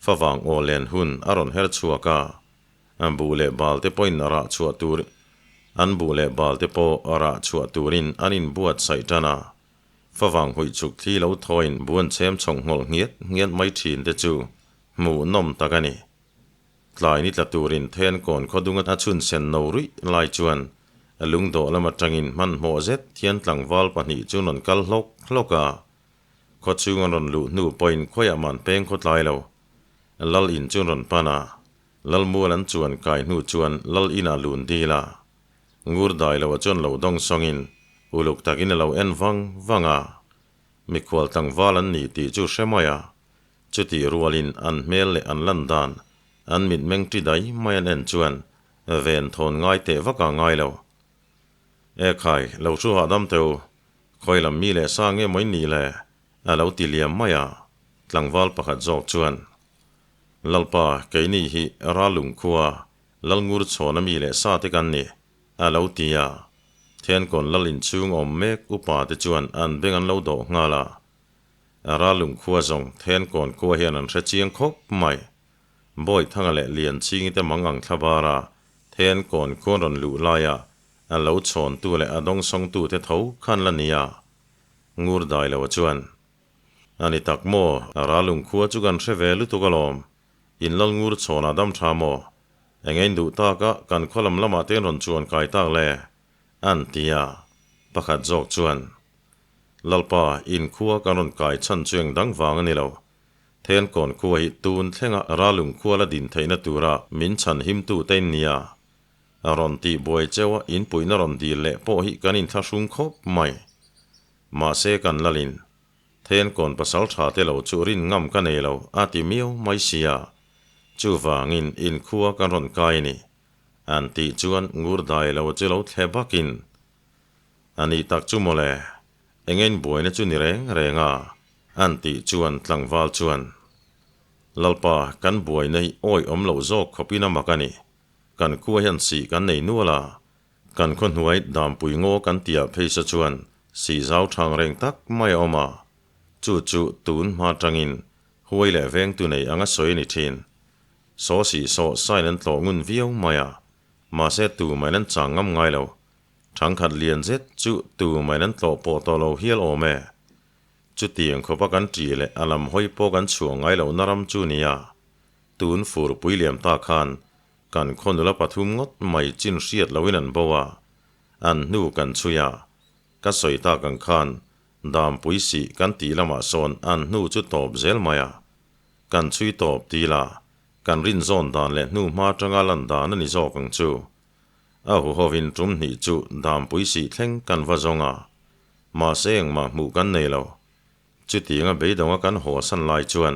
Favang aw len hun a rawn her chhuak a, an buh leh bal te pawhin a rah chhuah tur an buh leh bal te pawh a rah chhuah turin an inbuatsaih tan a. Favang huih chuk thli lo thawiin buan chhem chhawng nghawlh ngiat ngiat mai thin te chu hmuh nawm tak a ni. Tlai ni tla turin Thenkawn khawdunga a chhun sen no ruih lai chuan lungdawh lam atangin hmanhmawh zet hian tlangval pahnih chu rawn kal hlawk hlawk a. Khaw chhung an rawn luh hnu pawhin khawiah man peng khaw tlai lo. Lal in chu an rawn pan a, Lal mual an chuan kai hnu chuan Lal inah lun dil a. Ngur dai lo a chuan lo dawng sawngin uluk takin a lo en vang vang a. Mikhual tlangval an ni tih chu hre mai a. Chutih rualin an hmel leh an lan dan, an mitmeng ṭi dai mai an en chuan ven thawn ngai teh vak a ngai lo. E khai, lo hru hahdam teh u, Khawi lam mi leh sa nge maw in nih le? a lo ti liam mai a, tlangval pakhat zawk chuan, Lalpa, keini hi Ralung khua, Lalngur chhawna mi leh sa te kan ni, a lo ti a. Thenkawn lal inchhung awm mek upa te chuan an beng an lo dawh nghal a. Ralung khua zawng Thenkawn khua hian an hre chiang khawp mai. Bawithanga leh Lianchhingi te mang ang thlabar a, Thenkawn khuan rawn luh laia A lo chhawntu leh a dawngsawngtu te tho khan la nia. Ngur dai lo a chuan. A ni tak maw, a ralung khua chu kan hre ve lutuk alawm. In lal ngur chhawnah dam tha maw? Eng ein duh tak a, kan khaw lam lamah te rawn chuan kai tak le? An ti a. Pakhat zawk chuan, Lalpa, in khua kan rawn kai chhan chu eng dang vang a ni lo. Thenkawn khua hi tun thlenga ralung khua la din theihna tura min chhan himtu te in nia. A rawn tih buai cheu a, inpuihna rawn dil leh pawh hi kan inthlahrung khawp mai. Mahse kan lalin. Thenkawn pasaltha te lo chu rin ngam ka nei lo a ti miau mai sia. Chuvangin inkhua kan rawn kai a ni. An tih chuan ngur dai lo chu lo thle bakin, A nih tak chu mawle, engein buaina chu ni reng reng a? An tih chuan tlangval chuan, Lalpa, kan buaina hi awi awm loh zawk khawpin a mak a ni. Kan khua hian sih kan nei nual a, kan khaw hnuai dampui ngaw kan tihah phei sa chuan sih zau thang reng tak mai a awm a, chu chu tun hma tangin huai leh vengtu nei anga sawi a ni thin. Saw sih saw sain an tlawh ngun viau mai a, mahse tu main an chang ngam ngai lo. Thangkhat lian zet chu tu main an tlawh pawh tawh lo hial awm e. Chutiang khawpa kan ṭi leh a lam hawi pawh kan chhuah ngai lohna ram chu nia. Tun fur pui liam ta khan kan khaw nula pathum ngawt mai chin hriat loin an bo a, an hnu kan chhui a, ka sawi tak ang khan dampui sih kan tih lamah sawn an hnu chu tawp zel mai a, kan chhui tawp ti la, kan rinzawn dan leh hnu hma atanga lan dan a ni zawk ang chu. A huhovin tum hnih chu dampui sih thleng kan va zawng a, mahse engmah hmuh kan nei lo. Chutianga beidawnga kan haw san lai chuan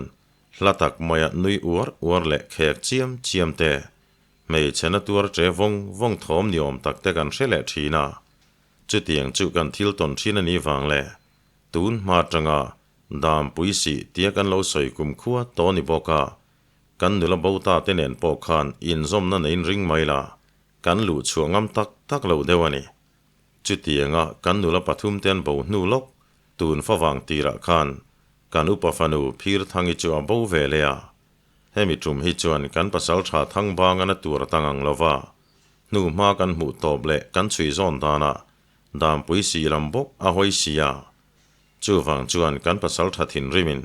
hla tak maia nui uar uar leh khek chiam chiam te, hmeichhe na tuar che vawng vawng thawm ni awm tak te kan hre leh thin a. Chutiang chu kan thil tawn thin a nih vang leh tun hma atanga dampui sih tia kan lo sawi kum khua tawh ni bawk a, kan nula bo ta te nen pawh khan inzawmna neiin ring mai la, kan luh chhuah ngam tak tak lo deuh a ni. Chutianga kan nula pathum te an bo hnu lawk tun favang tirah khan kan upa fanu Phirthangi chu a bo ve leh a. Hemi tum hi chuan kan pasal tha Thangbang an a tur a tang ang lova, hnu hma kan hmuh tawp leh kan chhui zawn danah Dampui si lam bawk a hawi si a. Chuvang chuan kan pasal tha thinrimin,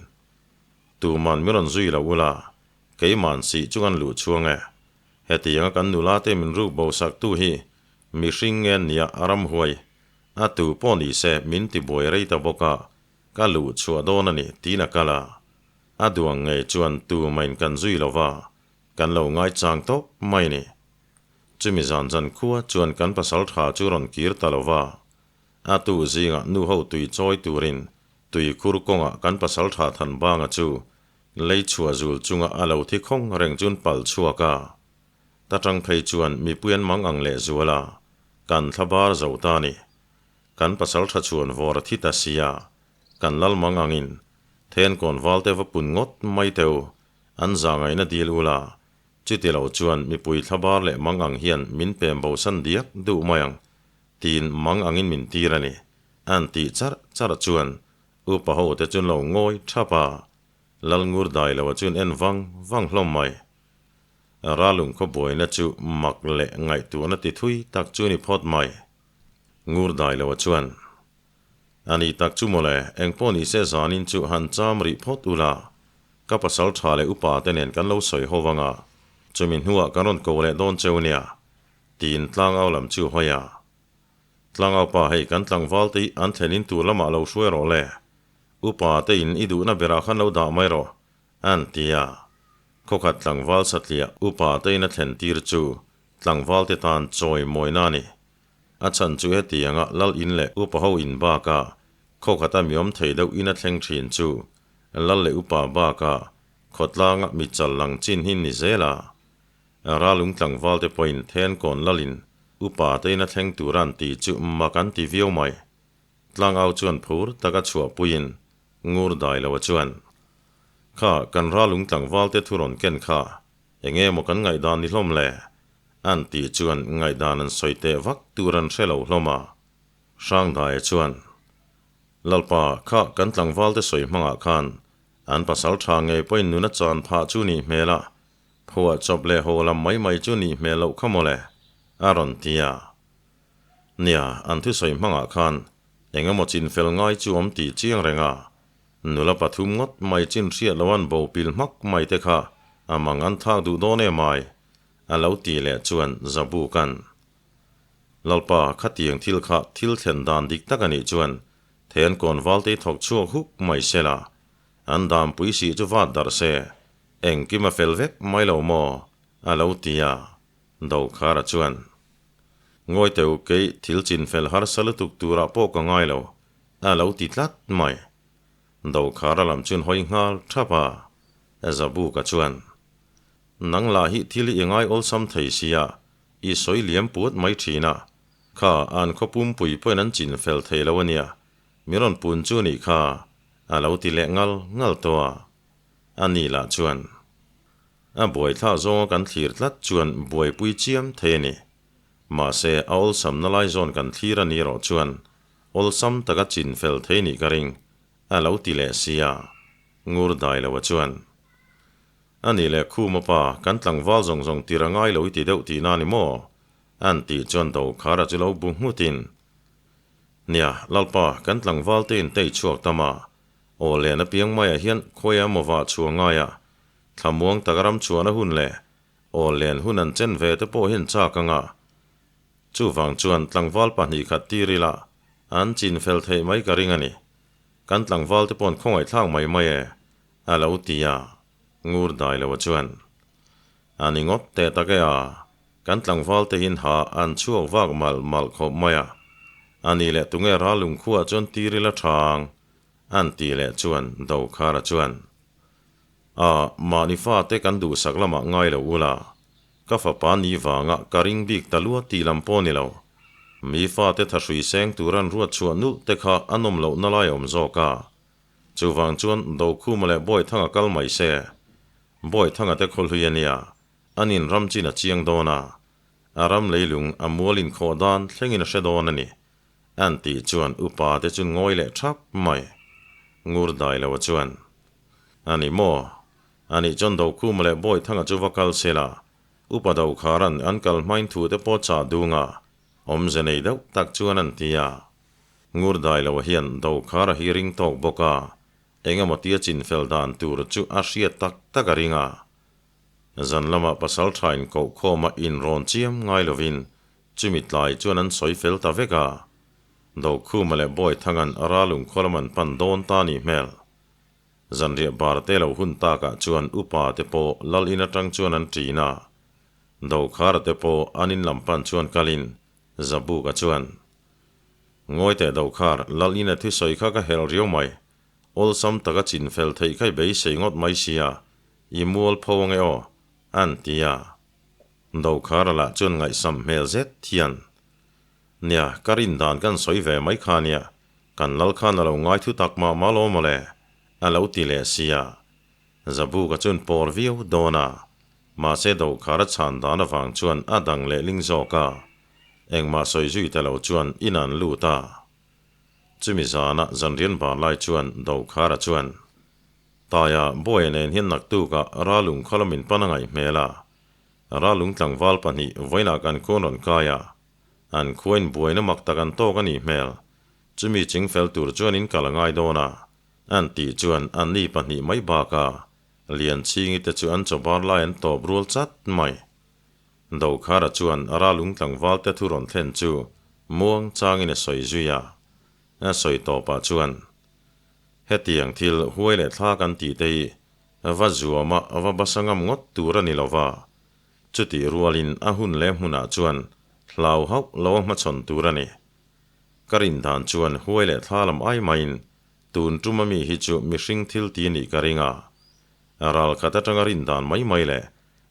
Tuman min rawn zui lo ula, keiman sih chu kan luh chhuang e. Hetianga kan nula te min ruk bo sak tu hi mihring nge nia a ramhuai a tu pawh ni se min ti buai rei ta bawk a, ka luh chhuah dawn a ni tiin a kal a. A duang ngei chuan tu main kan zui lo va, kan lo ngaichang tawp mai ni. Chumi zan zan khua chuan kan pasal tha chu rawn kir ta lo va, a tu zingah nu ho tui chawi turin tui khur kawngah kan pasal tha Thanbanga chu Lei chhuah zul chunga a lo thi khawng reng chun pal chhuak a. Ta tang phei chuan mipui an mang ang leh zual a, kan thla bar zo ta ni. Kan pasal tha chhuan vawr a thi ta sia, kan lal mang angin then kawn val te va pun ngawt mai teu, an zangaihna dil ula, chuti lo chuan mipui thla bar leh mang ang hian min pem bo san diak duh mai ang, tiin mang angin min tir a ni, an tih charh charh chuan Upa ho te chu lo ngawi thap a, Lalngur dai lo a chun en vang vang hlawm mai. Ralung khaw buaina chu mak leh ngaihtuahna ti thui tak chu ni phawt mai. Ngur dai lo a chuan, A ni tak chu mawle, engpawh ni se zanin chu han cham rih phawt ula, ka pasal tha leh upa te nen kan lo sawi ho vang a, chumi hnuah kan rawn ko leh dawn cheu nia, tiin tlangau lam chu hawi a. Tlangaupa hei kan tlangval te hi an thlen in tur lamah lo hruai rawh le, upa te in i duhna berah khan lo dah mai rawh, an ti a. Khawkhat tlangval satliah upa te in a thlen tir chu tlangval te tan chawi mawina a ni. A chhan chu hetianga lal in leh upa ho in baka khawkhata mi awm thei deuh in a thleng thin chu lal leh upa baka khawtlanga mi chal lang chin hi ni zel a. Ralung tlangval te pawhin Thenkawn lalin upa te in a thleng tur an ti chu mak an ti viau mai. Tlangau chuan phur taka chhuahpuiin ngur dai lo a chuan, Kha kan ralung tlangval te thu rawn ken kha enge maw kan ngaihdan ni hlawm le? an tih chuan ngaihdan an sawi teh vak tur an hre lo hlawm a. Hrangdaia chuan, Lalpa, kha kan tlangval te sawi hmangah khan an pasal tha ngei pawhin nuna chan phah chu nih hmel a, Phuah chawp leh haw lam mai mai chu nih hmel loh kha mawle, a rawn ti a. Nia, an thusawi hmangah khan eng emaw chin fel ngai chu awm tih chiang reng a, nula pathum ngawt mai chin hriat lo an bo pil hmak mai te kha a mang an thak duh dawn em ai, a lo tih leh chuan Zabuka'n, Lalpa, khatiang thil kha thil thlen dan dik tak a nih chuan then kawn valtei thawk chhuak huk mai sela, an dampui sih chu vat darh se, Engkim a fel vek mai lo maw? a lo ti a, Dokhara chuan, Ngawi teu kei thil chin fel harsa lutuk turah pawh ka ngai lo, a lo ti tlat mai. Dokhara lam chuan hawi nghal thap a, Zabuka chuan, Nang lah hi thil i ngai awlsam thei sia, i sawi liam puat mai thin a, kha an khaw pumpui pawhin an chin fel thei lo a nia, mi rawn pun chu nih kha, a lo ti leh ngal ngal tawh a. A ni lah chuan, A buaithlak zawnga kan thlir tlat chuan buaipui chiam thei a ni. Mahse, a awlsamna lai zawn kan thlir a ni erawh chuan awlsam taka chin fel thei nih ka ring, a lo ti leh si a, ngur dai lo a chuan. A nih leh Khuma pa, kan tlangval zawng zawng tir a ngai lo i ti deuh tihna a ni maw? An tih chuan Dokhara chu lo bu nghutin, Nia, Lalpa, kan tlangval te in tei chhuak tam a, aw len apiang maiah hian khawiah emaw vah chhuah ngaia thlamuang taka ram chhuahna hun leh aw len hun an chen ve te pawh hian chak anga Chuvang chuan tlangval 2 khat tir ila an chin fel theih mai ka ring a ni. Kan tlangval te paw'n khawngaihthlak mai mai e, a lo ti a, ngur dai lo a chuan. A ni ngawt teh tak e a, kan tlangval te hin ha an chhuak vak malh malh khawp mai a. A ni leh tunge ral lungkhuah chuan tir ila thang, an ti leh chuan Dokhara chuan. A, mahni fate kan duhsak lamah ngai lo ula, Ka fapa ni vanga ka ring bik ta lua tih lam pawh ni lo. Mi fate thahrui seng tur an ruat chhuah nulh te kha a nawm loh na lai a awm zawk a. Chuvang chuan Dokhuma leh Bawithanga kal mai se. Bawithanga te khawhlui a nia, an in ram chin a chiang dawn a. A ram leilung a mual inkhawh dan thlengin a hre dawn a ni. An tih chuan upa te chu ngawi leh thap mai. Ngur dai lo a chuan. A ni maw? Anih chuan Dokhuma leh Bawithanga chu va kal se la, Upa Dokharan an kal hmain thu te pawh chah dung a, awmze nei deuh tak chuan an ti a. Ngurdai lo hian Dokhara hi ring tawk bawk a, eng emaw tia chinfel dan tur chu a hriat tak tak a ring a. Zan lamah pasal thain kohkhawma inrawn chiam ngai lovin chumi tlai chuan an sawi fel ta vek a. Dokhuma leh Bawithanga'n ralung khaw lam an pan dawn ta nih hmel. Zanriah bar te lo hun takah chuan upa te pawh lal in atang chuan an ṭin a, Dokhara te pawh an in lam pan chuan kalin Zabuka chuan, Ngawi teh Dokhar, lal in a thusawi kha ka helh riau mai, awlsam taka chinfel theih kha i beisei ngawt mai sia, i mual pho ange aw, an ti a. Dokhara lah chuan ngaihsam hmel zet hian, Nia, ka rin dan kan sawi ve mai kha nia, Kan lal khan a lo ngai thu tak mah mah lo mawle, a lo ti leh si a. Zabuka chuan pawr viau dawn a, mahse Dokhara chhan dan avang chuan a dang leh ling zawk a. Engmah sawi zui ta lo chuan in an lut a. Chumi zana zanrian bar lai chuan Dokhara chuan, Taia, Bawiha nen hian naktukah Ralung khaw lamin pan a ngaih hmel a, Ralung tlangval pahnih vawiinah kan khawn rawn kai a, An khuain buaina mak tak an tawk a nih hmel. Chumi chingfel tur chuan in kal a ngai dawn a, an tih chuan anni pahnih mai baka Lianchhingi te chu an chaw bar lai an tawp rual chat mai. Dokhara chuan a ralung tlangval te thu rawn thlen chu muang changin a sawi zui a, a sawi tawpah chuan, Hetiang thil huai leh thla kan tih te hi va zuama va basa ngam ngawt tur a ni lova, Chutih rualin a hun leh hmunah chuan hlau hauh lo a hmachhawn tur a ni. Ka rin dan chuan huai leh thla lam ai maiin tun tum ami hi chu mihring thil ti nih ka ring a. Ral khat atanga rin dan mai mai leh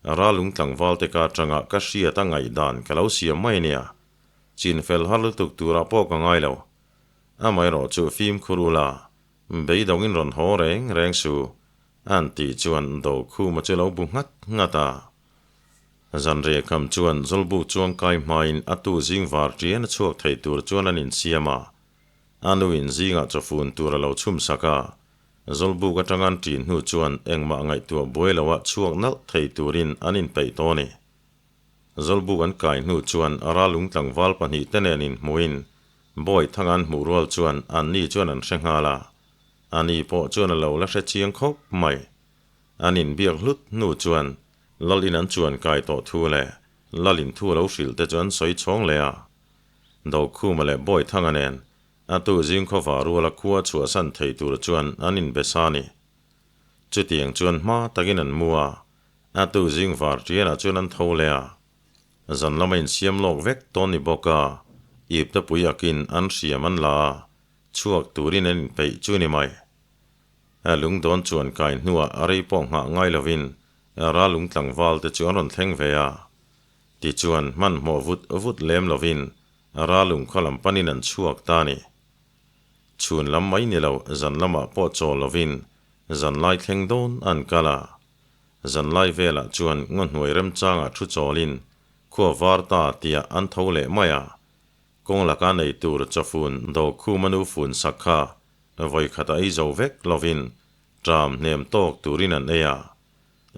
ralung tlangval te ka atanga ka hriat a ngaih dan ka lo siam mai nia. Chin fel har lutuk turah pawh ka ngai lo. Amaherawh chu fimkhur ula, beidawngin rawn haw reng reng su. An tih chuan Dokhuma chu lo bu nghat nghat a. Zanriah kham chuan Zawlbuk chuang kai hmain a tu zing var ṭian a chhuak thei tur chuan an insiam a. A nuin zingah chawfun tur a lo chhum sak a. Zawlbuk aṭanga an ṭin hnu chuan engmah ngaihtuah buai loah chhuak nalh thei turin an inpeih tawh a ni. Zawlbuk an kai hnu chuan ralung tlangval pahnihte nen inhmuhin Bawithanga an hmuh rual chuan anni chuan an hre nghal a. Ani pawh chuan a lo la hre chiang khawp mai. An inbiak hlut hnu chuan Lal in an chuan kai tawh thu leh Lal in thu a lo hrilh te chu an sawi chhawng leh a. Dokhuma leh Bawithanga nen a tu zing khawva ruala khua chhuahsan thei tur chuan an inbe sa a ni. Chutiang chuan hma takin an mu a, a tu zing var ṭianah chuan an tho leh a. Zan lama insiam lawk vek tawn ni bawk a, iptapui akin an hriam an la a, Chhuak turin an inpeih chu ni mai. Lungdawn chuan kai hnuah a rei pawh nghah ngai lovin Ralung tlangval te chu an rawn thleng ve a. Tichuan hmanhmawh vut vut lem lovin Ralung khaw lam panin an chhuak ta a ni. Chhun lam mai ni lo, zan lamah pawh chawl lovin zanlai thleng dawn an kal a. Zanlai velah chuan ngaw hnuai remchangah thu chawlin khua var ta tiah an tho leh mai a. Kawng laka nei tur chawfun Dokhuma nu fun sak kha vawi khat a ei zo vek lovin ṭam hnem tawk turin an ei a.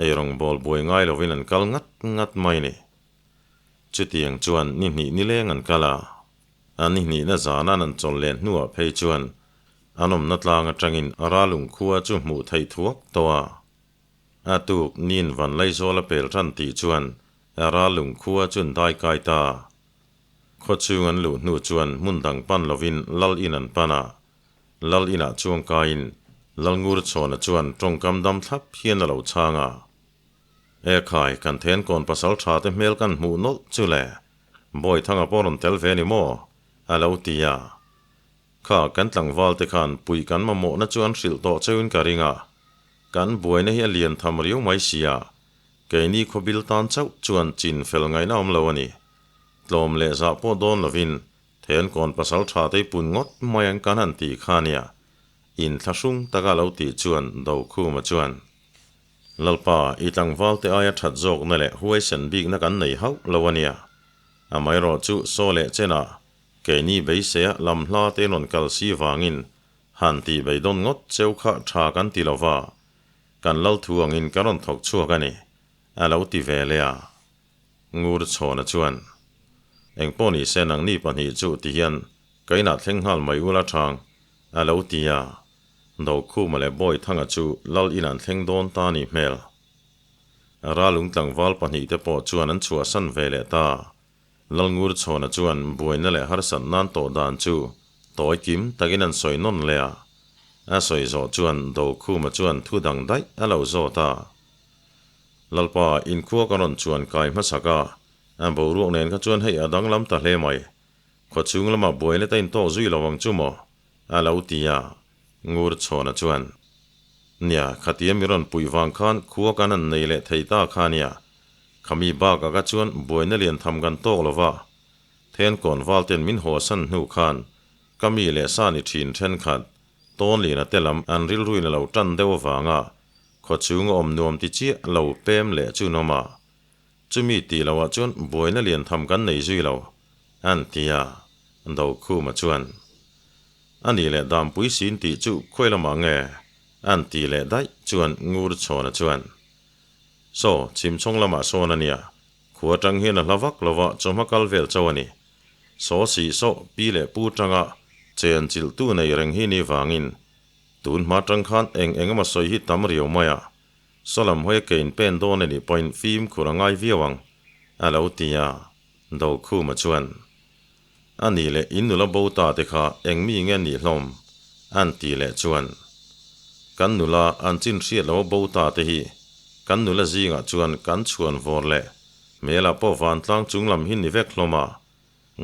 Eirawng bawl buai ngai lovin an kal ngat ngat mai ni. Chutiang chuan ni hnih nileng an kal a. A ni hnihna zana an chawl leh hnuah phei chuan an awmna tlang atangin Ralung khua chu hmuh theih thuak tawh a. A tuk nin Vanlaizawl a pel tan tih chuan Ralung khua chu an dai kai ta. Khaw chhung an luh hnu chuan hmun dang pan lovin Lal in an pan a. Lal inah chuang kaiin Lalngurchhawna chuan tawngkam dam thlap hian a lo chhang a. E khai, kan thenkawn pasal tha te hmel kan hmuh nawlh chu le. Bawithanga pawh rawn tel ve ni maw? A lo ti a. Kha, kan tlangval te khan pui kan mamawhna chu an hrilh tawh cheuin ka ring a. Kan buaina hi a lian tham riau mai sia. Keini khawbil tan chauh chuan chin fel ngaihna awm lo a ni. Tlawm leh zah pawh dawn lovin thenkawn pasal tha te pun ngawt mai ang kan han ti kha nia. Inthlahrung taka lo tih chuan Dokhuma chuan. Lalpa, i tlangval te aia that zawkna leh huaisen bikna kan nei hauh lo a nia. Amaherawhchu saw leh chenah keini beiseia lam hla te rawn kal si vangin han tih beidawn ngawt cheu kha tha kan ti lo va, kan lal thu angin ka rawn thawk chhuak a ni, a lo ti ve leh a. Ngur Chhawna chuan, Engpawh ni se nangni pahnih chu tihian ka inah thleng nghal mai ula thang, a lo ti a. Dokhuma leh Bawithanga chu Lal in an thleng dawn ta ni hmel. Ralung tlangval pahnihte pawh chuan an chhuahsan ve leh ta. Lalngurchhawna chuan buaina leh harsat nan tawh dan chu tawi kim takin an sawi nawn leh a. A sawi zawh chuan Dokhuma chuan thu dang daih a lo zawt a. Lalpa, inkhua ka rawn chuan kai hmasak a, a boruak nen kha chuan hei a danglam ta hle mai. Khawchhung lamah buaina te intawk zui lo ang chu maw? A lo ti a, Ngur Chhawna chuan, Nia, khatia mi rawn puih vang khan khua kan han nei leh thei ta kha nia. Khami bakah ka chuan buaina lian tham kan tawk lo va. Thenkawn valten min haw san hnu khan ka mi leh sa ni thin thenkhat Tawnlina te lam an rilruin a lo tan deuh avanga khawchhung a awm nuam ti chiah lo pem leh chu nawm a. Chumi tih loah chuan buaina lian tham kan nei zui lo, an ti a, Dokhuma chuan, A nih leh Dampui sin tih chu khawi lamah nge? an ti leh daih chuan Ngurchhawna chuan, Saw, chhimchhawng lamah sawn a nia, khua atang hian a hla vak lova chawhma kal vel chauh a ni. Saw sih saw pi leh pu tanga chen chilhtu nei reng hi ni vangin tun hma tang khan eng eng emaw sawi hi tam riau mai a, Saw lam hawi a kein pen dawn a nih pawhin fimkhur a ngai viau ang, a lo ti a. Dokhuma chuan, A nih leh in nula bo ta te kha eng mi nge nih hlawm? an ti leh chuan, Kan nula an chin hriat lo a bo ta te hi kan nula zingah chuan kan chhuan vawr leh hmelah pawh vantlang chung lam hi ni vek hlawm a,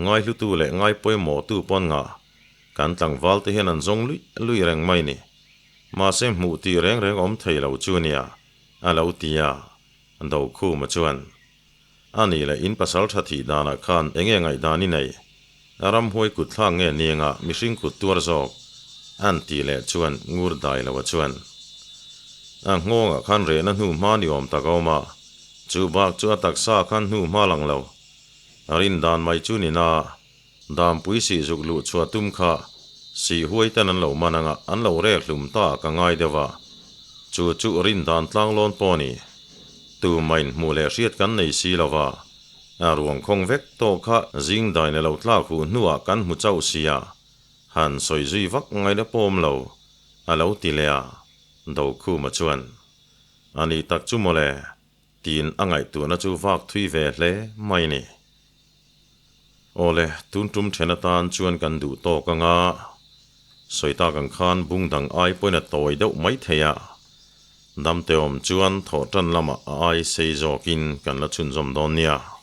ngaihlutu leh ngaipawimawhtu pawn ngah kan tlangval te hian an zawng luih luih reng mai ni. Mahse hmuh tih reng reng awm thei lo chu nia, a lo ti a. Dokhuma chuan, A nih leh in pasal tha thih danah khan enge ngaihdan i nei? A ramhuai kut thlak nge nianga mihring kut tuar zawk? An ti leh chuan ngur dai lo a chuan. A nghawngah khan rehna hnu hma ni awm tak a awm a, chu bak chu a taksa khan hnu hma lang lo. A rin dan mai chu ni na. Dampui sih zuk luh chhuah tum kha sih huai ten an lo man anga an lo rek hlum ta ka ngai deuh a, chu chu rin dan tlanglawn pawh a ni. Tumain hmuh leh hriat kan nei si lo va, a ruang khawng vek tawh kha zing daina lo tlak huh hnuah kan hmu chauh sia, han sawi zui vak ngaihna pawm lo, a lo ti leh a, Dokhuma chuan, A nih tak chu mawle, tiin a ngaihtuahna chu vak thui ve hle mai ni. Awle, tun tum then atan chuan kan duh tawk anga sawi tak ang khan bung dang ai pawhin a tawi deuh mai thei a, damte awm chuan thawh tan lamah a ai sei zawkin kan la chhunzawm dawn nia.